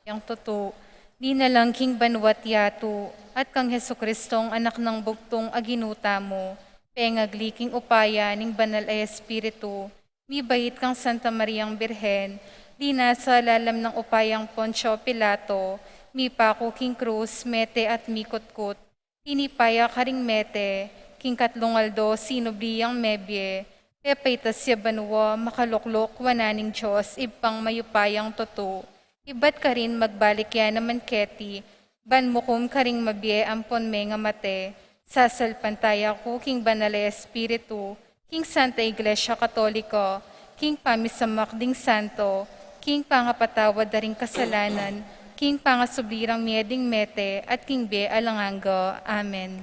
Yang tutu, dinalan king banua't yatu, at kang Jesucristong Anak nang bugtung a Ginu tamu, pengagli king upaya ning Banal a Espiritu, mibait kang Santa Mariang Birhen, linasa lalam nang upayang Poncio Pilato, mipaku king krus, mete at mikutkut, tinipa ya karing mete, King katlung aldo sinubli yang mebie, pepaitas ya banua, makalukluk wanan ning Dios Ibpang mayupayang tutu. Ibat karin magbalik ya naman keti, ban mukum karing mabie ampon mengamate. Sasalpantaya ku king Banal a Espiritu, king Santa Iglesia Katolika, king pamisamak ding santo, king pangapatawad da ring kasalanan, king pangasubli rang mie ding mete, at king bie alang angga. Amen.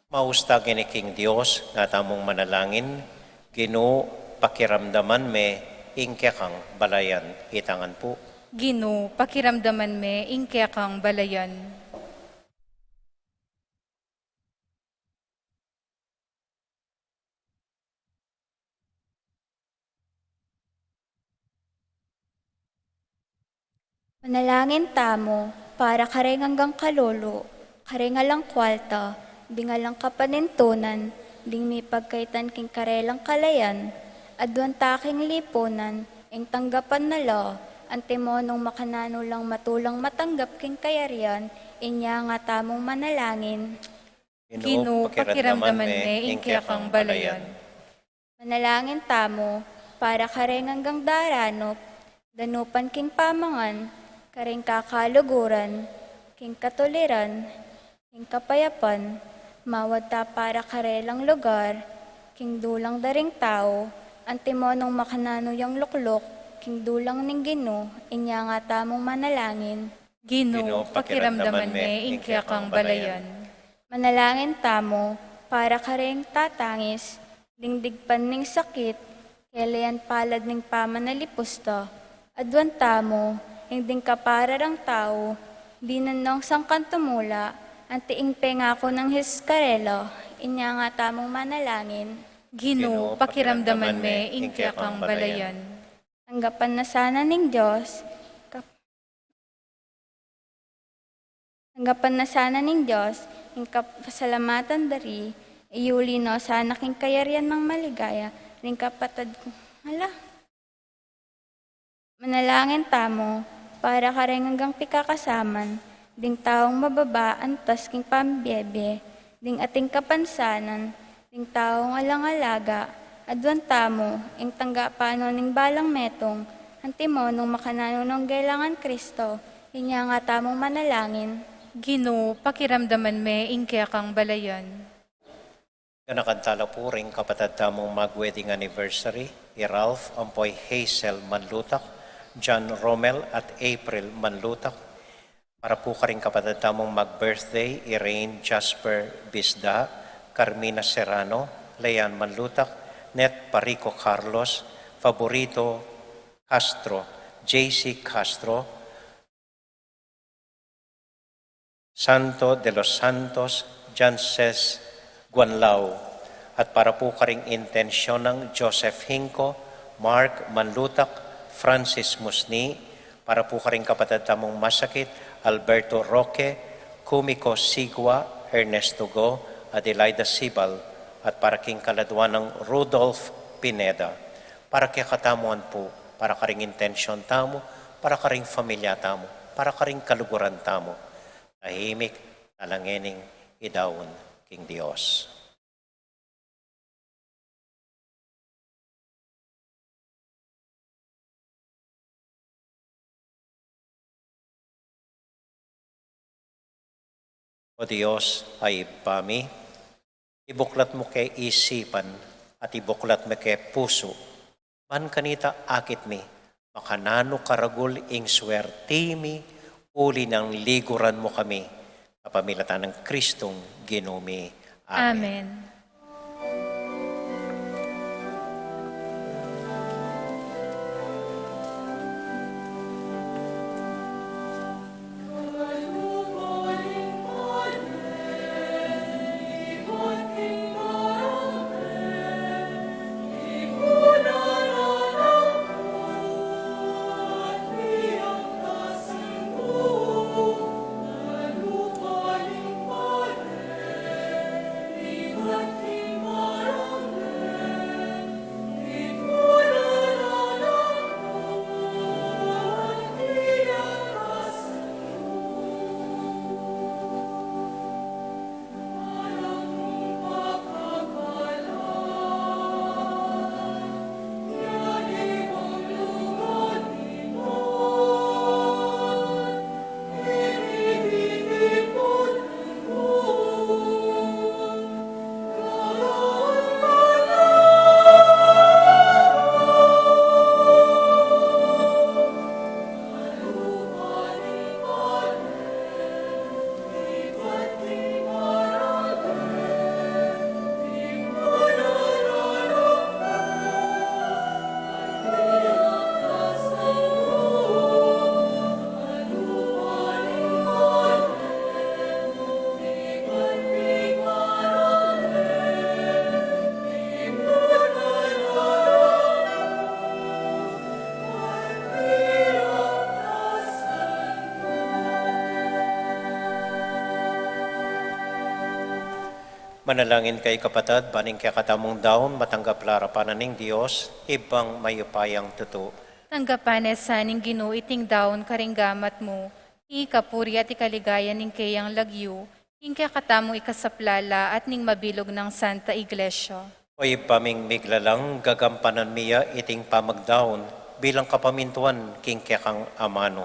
Maus tagine king Dios, nga tamung manalangin. Ginu, pakiramdaman me ing kekang balayan. Itangan pu. Ginu, pakiramdaman me ing kekang balayan. Manalangin tamu para kareng anggang kalulu, kareng alang kwalta, ding alang kapanintunan, ding mipagkaitan king karelang kalayan, aduan ta king lipunan, ing tanggapan na la, antimo nung makananu lang matulang matanggap king kayarian, inya nga tamung manalangin. Ginu, pakiramdaman me ing kekang balayan. Manalangin tamu para kareng anggang daranup, danupan king pamangan, kareng kakaluguran, king katuliran, king kapayapan, mawad ta para karelang lugar, king dulang da ring tau, antimo nung makananu yang lukluk, king dulang ning Ginu, inya nga tamung manalangin. Ginu, pakiramdaman me ing kekang balayan. Manalangin tamu para kareng tatangis, ding digpan ning sakit, kelean palad ning pamanalipus da. Aduan tamu, ing ding kapara rang tau, dinan nong sangkan tumula, anti ing pengaku nang Jesus karela, inya nga tamung manalangin. Ginu, pakiramdaman me ing kekang balayan. Tanggapan na sana ning Dios, kap- Tanggapan na sana ning Dios ing kapasalamatan da ri, iyuli no sana king kayarian nang maligaya ring kapatad ku. Hala. Manalangin tamu para kareng anggang pikakasaman, ding taung mababa antas king pambiebie, ding ating kapansanan, ding taung alang alaga, aduan tamu, ing tanggapan no ning balang metung, antimo nung makananu nong gelangan Kristo, inya nga tamung manalangin. Ginu, pakiramdaman me ing kekang balayan. Ganakan tala pu ring kapatad tamung mag-wedding anniversary, i Ralph ampo i Hazel Manlutak, John Romel at April Manlutak, Para pu karing kapatad tamung mag-birthday, Irene Jasper Bisda, Carmina Serrano, Leanne Manlutak, Net Parico Carlos, Favorito Castro, J C Castro, Santo de los Santos, Janses Guanlao, at para pu karing intensyon nang Joseph Hinco, Mark Manlutak, Francis Musni, para pu karing kapatad tamung masakit, Alberto Roque, Kumiko Sigua, Ernesto Go, Adelaida Sibal, at para king kaladwa nang Rudolph Pineda. Para kekatamu pu, para karing intensyon tamu, para karing familia tamu, para karing kaluguran tamu. Tahimik, tala ngening idaun king Dios. O Dios a Ibpa mi, ibuklat mu ke isipan at ibuklat mu ke pusu, ban kanita akit mi makananu karagul ing suwerti mi, uli nang liguran mu kami, kapamilatan nang Kristong Ginu mi. Amen. Amen. Manalangin kayu, kapatad, ban ing kekatamung daun matanggap la arapan na ning Dios, Ibpang mayupayang tutu. Tanggapan na sa ning Ginu iting daun karing gamat mu, king ikapuri at ikaligaya ning keyang lagyu, king kekatamung ikasaplala at ning mabilug nang Santa Iglesia. O Ibpa ming miglalang, gagampanan mi ya iting pamagdaun bilang kapamintuan king kekang amanu.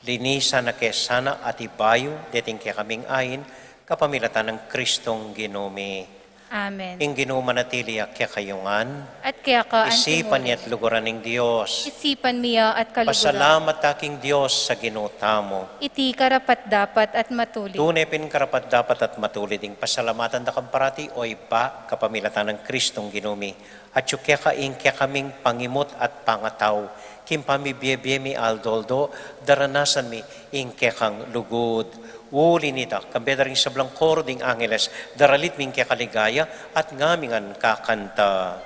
Linisan na ke sana at ibayu deting kekaming ain, kapamilatan nang Kristong Ginu mi. Amen. Ing Ginu manatili ya kekayu ngan. At keka antimurin. Isipan ya at luguran ing Dios. Isipan mi ya at kaluguran. Pasalamat ta king Dios a Ginu tamu. Iti karapat-dapat at matulid. Tune pin karapat-dapat at matulid ing pasalamatan da ka parati, o Ibpa, kapamilatan nang Kristong Ginu mi. Atyu keka ing kekaming pangimut at pangatau, king pamibie-bie mi aldo-aldo, daranasan mi ing kekang lugud. Uli nita, kambe da ring sablang koro ding angeles, daralit mi ing kekaligaya, at ngami ngan kakanta.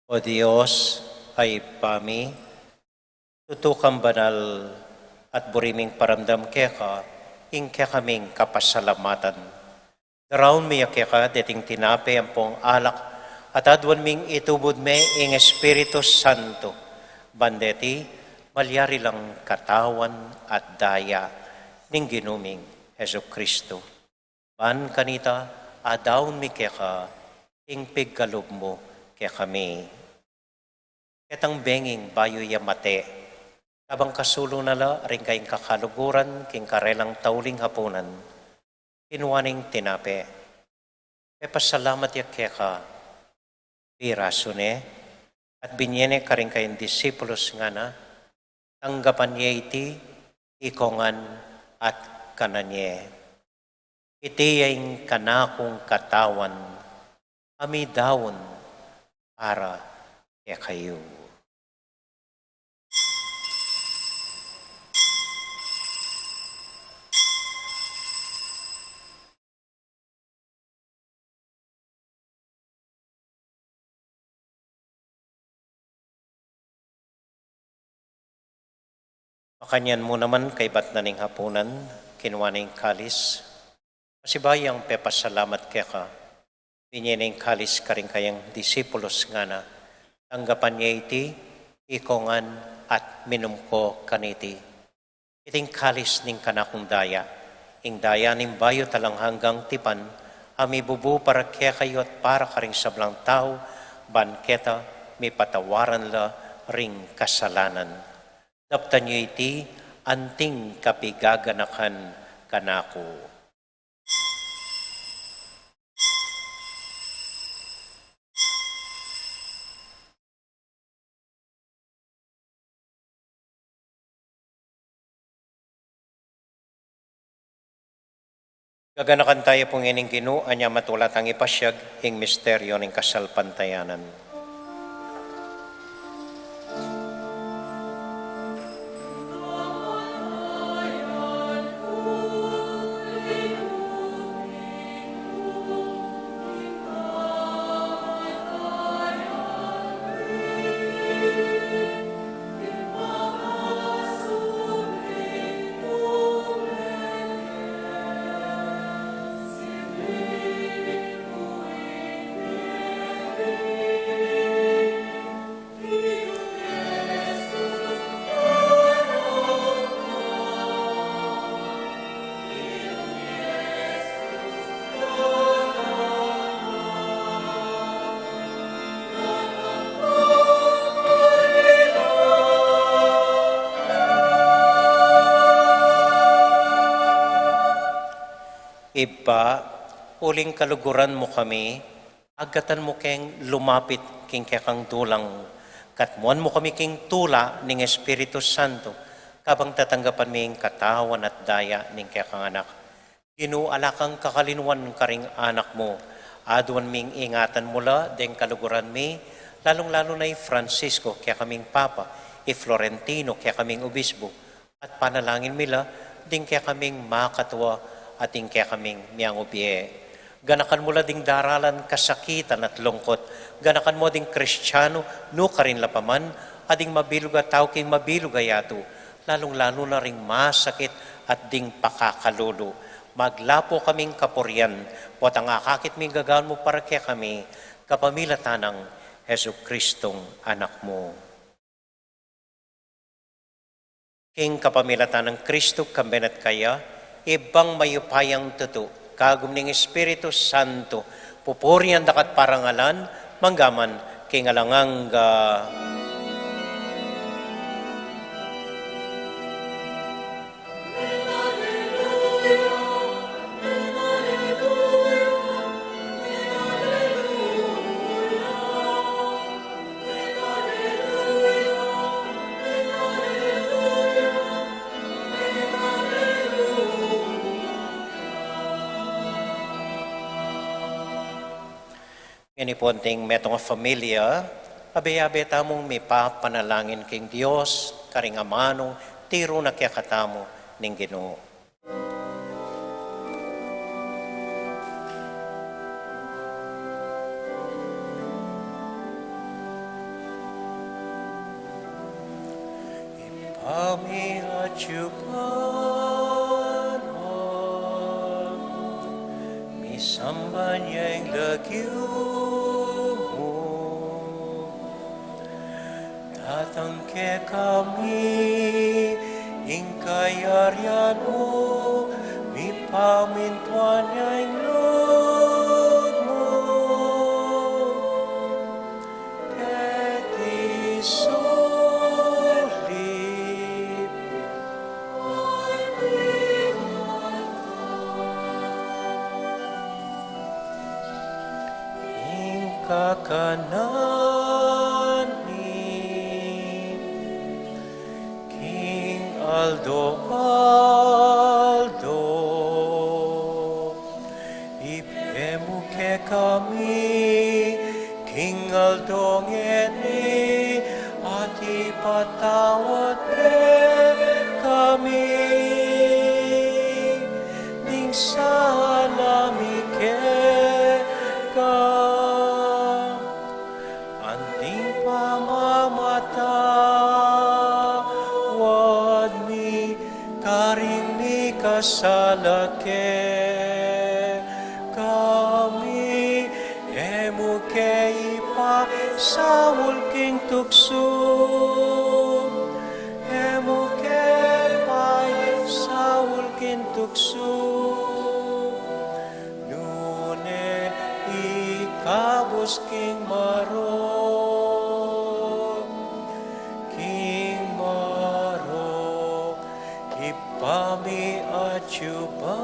O Dios, a Ibpa mi, tutu kang banal at buri ming paramdam keka ing kekaming kapasalamatan. Daraun mi ya keka deting tinape ampong alak, at aduan ming itubud me ing Espiritu Santo, ban deti malyari lang katawan at daya ning Ginu ming Jesucristo. Ban kanita, adaun mi keka ing pigkalub mu kekami. Ketang benging bayu ya mate, kabang kasulu na la ring kayang kakaluguran king karelang tauling hapunan, kinua neng tinape, pepasalamat ya keka, pirasu ne, at binie ne karing kayang disipulus, ngana, tanggapan ye iti, ikongan at kanan ye. Iti ya ing kanakung katawan, a midaun para kekayu. Makanyan mu naman kaybat na ning hapunan, kinua ne ing kalis, pasibayu yang pepasalamat keka, binie ne ing kalis karing kayang disipulus, ngana, tanggapan ye iti, ikongan at minum ko kaniti. Iti ing kalis ning kanakung daya, ing daya ning bayu at alang anggang tipan, a mibubu para kekayu at para karing sablang tau, ban keta mipatawaran la ring kasalanan. Daptan yu iti, anting kapigaganakan kanaku. Gaganakan taya pu ngening Ginu, anya matula tang ipasiag ing misteryo ning kasalpantayanan. Ibpa, uling kaluguran mu kami, agatan mu keng lumapit king kekang dulang, katmuan mu kami king tula ning Espiritu Santo, kabang tatanggapan mi ing katawan at daya ning kekang Anak. Ginu, ala kang kakalinuan karing anak mu. Aduan ming ingatan mu la deng kaluguran mi, lalung-lalu na i Francisco, kekaming Papa, i Florentino, kekaming Obispo, at panalangin mi la ding kekaming makatua at ding kekaming miangubie. Ganakan mu la ding daralan kasakitan at lungkut. Ganakan mu ding Kristiano, nukarin la pa man, at ding mabilug a tau king mabilug a yatu, lalung-lalu na ring masakit at ding pakakalulu. Maglapu kaming kapurian, potang akakit mi ing gagawan mu para kekami, kapamilatan nang Jesucristong Anak mu. King kapamilatan nang Kristo, kambe na at kaya, Ibpang mayupayang tutu, kagum ning Espiritu Santo, pupurian da ka at parangalan, mangga man king alang angga. Ngeni pu, anting metung a familia, abe-abe tamung mipapanalangin king Dios, karing amanung tiru na kekatamu ning Ginu. Ibpa mi atsu ka banua, misamban ya ing lagyu mu. Datang kekami ing kayarian mu, mipamintuan ya ing lub mu keti sulip. Ing kakanan mi king aldo-aldo, ibie mu kekami king aldo ngeni, at ipatawad kekami ding sala mi keka, anting pamamatawad mi karing mikasala kekami. E mu ke ipasaul king tuksu, e mu ke ipasaul king tuksu, nune ikabus king marok, king marok Chupa.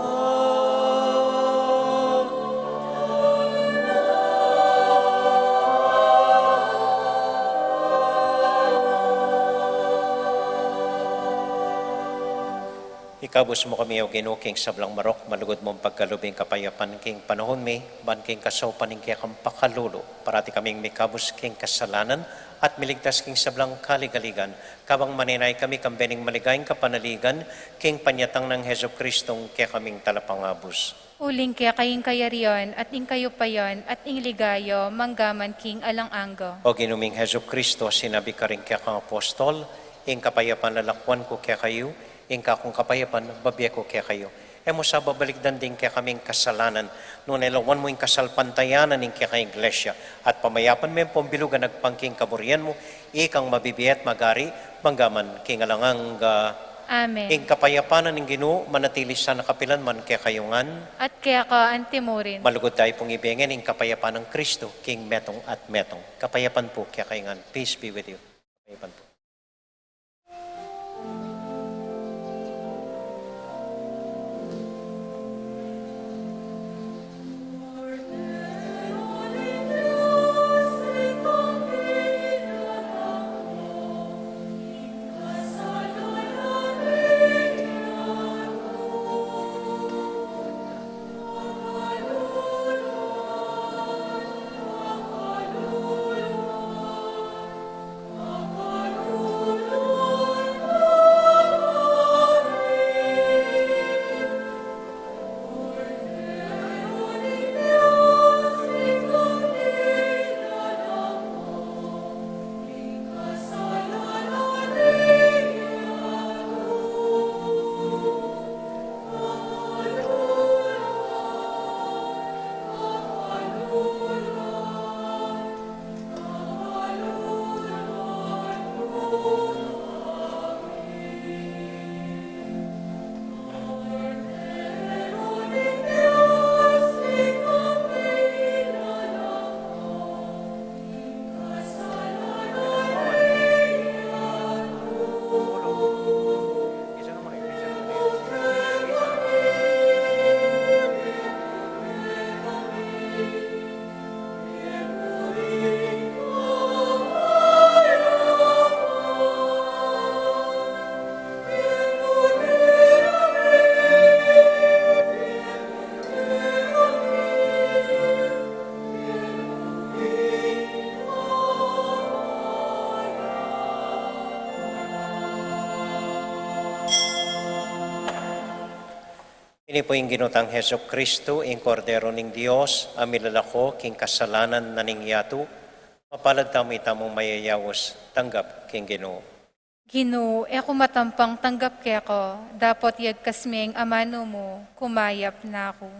Ikabus mu kami, O Ginu, king sablang marok, malugud mung pagkalub ing kapayapan king panaun mi, ban king kasaupan ning kekang pakalulu, parati kaming mikabus king kasalanan, at miligtas king sablang kaligaligan, kabang manenaya kami kambe ning maligayang kapanaligan, king panyatang nang Jesucristong kekaming Talapangabus. Uling keka ing kayarian, at ing kayupayan, at ing ligaya, mangga man king alang angga. O Ginu ming Jesucristo, sinabi karing kekang apostol, ing kapayapan lalakwan ku kekayu, ing kakung kapayapan bibie ku kekayu. E mu sa babalikdan ding kekaming kasalanan, nune lawan mu ing kasalpantayanan ning kekang Iglesia, at pamayapan me pung bilug agpang king kaburian mu, ikang mabibie at magari, mangga man king alang angga. Amen. Ing kapayapan ning Ginu manatili sana kapilan man kekayu ngan. At keka antimurin. Malugud tamu pung ibie ngan ing kapayapan nang Kristo, king metung at metung. Kapayapan pu kekayu ngan. Peace be with you. Kapayapan pu. Ini pu ing Ginu tang Jesucristo, ing Kordero ning Dios, a milalako king kasalanan na ning yatu. Mapalad tamu itamung mayayaus tanggap king Ginu. Ginu, e ku matampang tanggap keka, dapot yagkas meng amanu mu, kumayap na ku.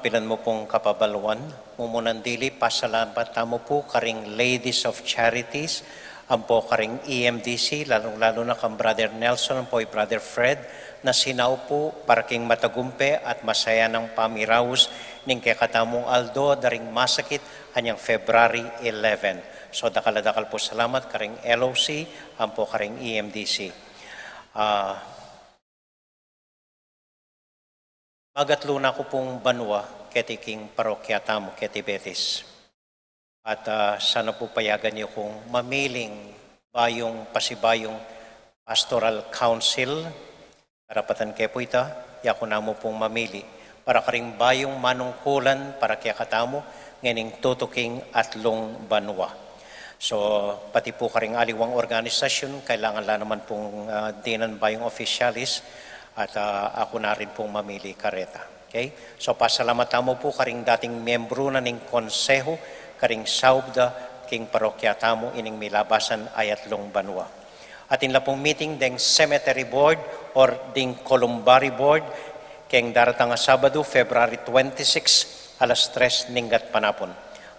Pilan mu pung kapabaluan, mumunan dili, pasalamat tamu pu karing Ladies of Charities, ampo karing E M D C, lalung-lalu na kang Brother Nelson, ampo i Brother Fred, na sinaup pu para king matagumpe at masayanang pamiraus ning kekatamung aldo da ring masakit anyang February eleven. So, dakal a dakal pu salamat karing L O C, ampo karing E M D C. Ah, Magatlu na ku pung banua keti king parokya tamu, keti Betis. At, ah, sana pu payagan yu kung mamiling bayung pasibayung pastoral council. Karapatan ke pu ita, yaku namu pung mamili para karing bayung manungkulan para kekatamu ngening tutuking atlung banua. So, pati pu karing aliwang organisasyun, kailangan la naman pung, ah, dinan bayung opisyalis at, ah, aku na rin pung mamili kareta. Okay? So, pasalamat tamu pu karing dating miyembru na ning konsehu karing saup da king parokya tamu ining milabasan a atlung banua. Atin la pung meeting deng cemetery board or ding columbary board keng daratang a Sabadu, February twenty-six, alas tres ning gatpanapun.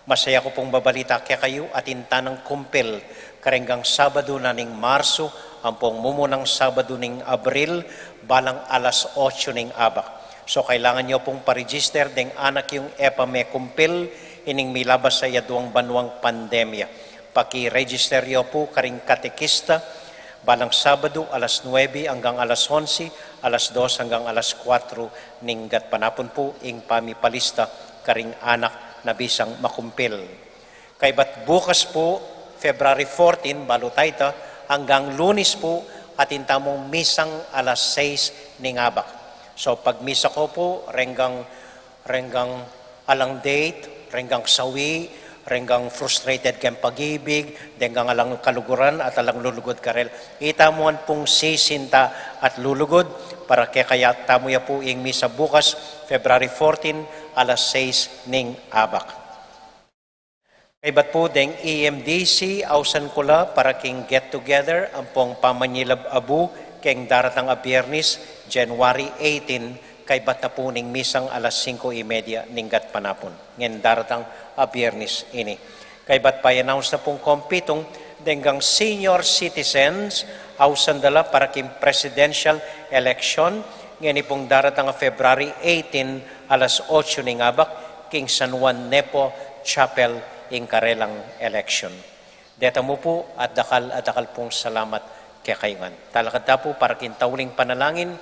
Masaya ku pung babalita kekayu, atin tanang kumpil karenggang Sabadu na ning Marsu, ampong mumunang Sabadu ning Abril, balang alas otso ning abak. So, kailangan yu pung paregister deng anak yung e pa mekumpil ining milabas a yaduang banuang pandemya. Paki-register yu pu karing katekista, balang Sabadu alas nuebe anggang alas onse, alas dos anggang alas kuatru ning gatpanapun pu ing pamipalista karing anak na bisang makumpil. Kaybat bukas pu, February fourteen, balu tayta, anggang Lunes pu, atin tamung misang alas sais ning abak. So, pagmisa ko pu, renggang, renggang alang date, renggang sawi, renggang frustrated keng pag-ibig, denggang alang kaluguran at alang lulugud karela. Ita mu an pung sisinta at lulugud, para kekaya tamu ya pu ing misa bukas, February fourteen, alas sais ning abak. Kaybat pu deng E M D C, ausan ku la para king get together ampong pamanyilab abu keng daratang a Biernis, January eighteen, kaybat na pu ning misang alas singko y media ning gatpanapun. Ngen daratang a Biernis ini. Kaybat pa i-announce na pung kompitung denggang senior citizens, ausan da la para king presidential election, ngeni pung daratang a February eighteen, alas otso ning abak, king San Juan Nepo Chapel ing karelang election. Deta mu pu at dakal a dakal pung salamat kekayu ngan. Talakad ta pu para king tauling panalangin.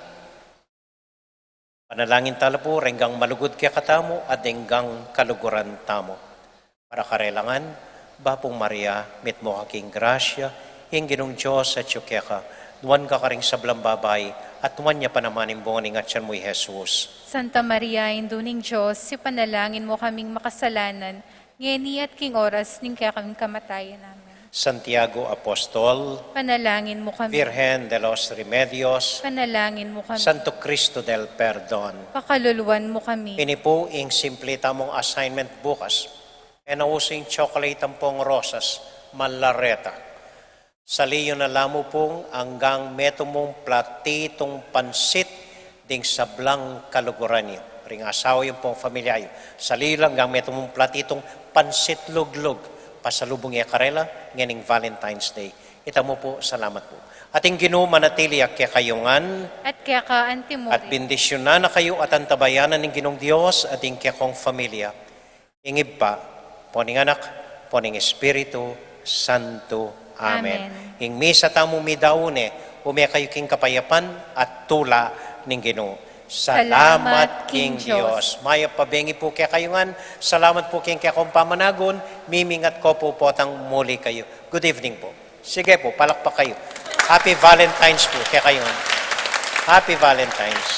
Panalangin tala pu renggang malugud kekatamu at denggang kaluguran tamu. Para karela ngan, Bapu Maria, mitmu ka king grasya, ing Ginung Dios atyu keka, nuan ka karing sablang babai, at nuan ya pa naman ing bunga ning atyan mu, i Jesus. Santa Maria, Indu ning Dios, ipanalangin mu kaming makasalanan, ngeni at king oras ning kekang kamatayan. Amen. Santiago Apostol, panalangin mu kami. Virgen de los Remedios, panalangin mu kami. Santo Cristo del Perdon, pakaluluan mu kami. Ini pu ing simple tamung assignment bukas. E na usu ing chocolate ampong rosas, manla reta. Sali yu na la mu pung anggang metung mung platitung pansit ding sablang kaluguran yu. Ring asawa yu ampong familia yu. Sali yu la anggang metung mung platitung pansit luglug. Pasalubung ye karela ngening Valentine's Day. Ita mu pu, salamat pu. At ing Ginu manatili ya kekayu ngan. At keka antimurin. At bendisyunan na kayu at antabayanan ning Ginung Dios, at ing kekong familia. Ing Ibpa, ampo ning Anak, ampo ning Espiritu Santo. Amen. Amen. Ing misa tamu midaun ne, ume kayu king kapayapan at tula ning Ginu. Salamat king Dios. Mayap a bengi pu kekayu ngan. Salamat pu king kekong pamanagun. Mimingat ko pu potang muli kayu. Good evening pu. Sige pu, palakpak kayu. Happy Valentine's pu kekayu ngan. Happy Valentine's.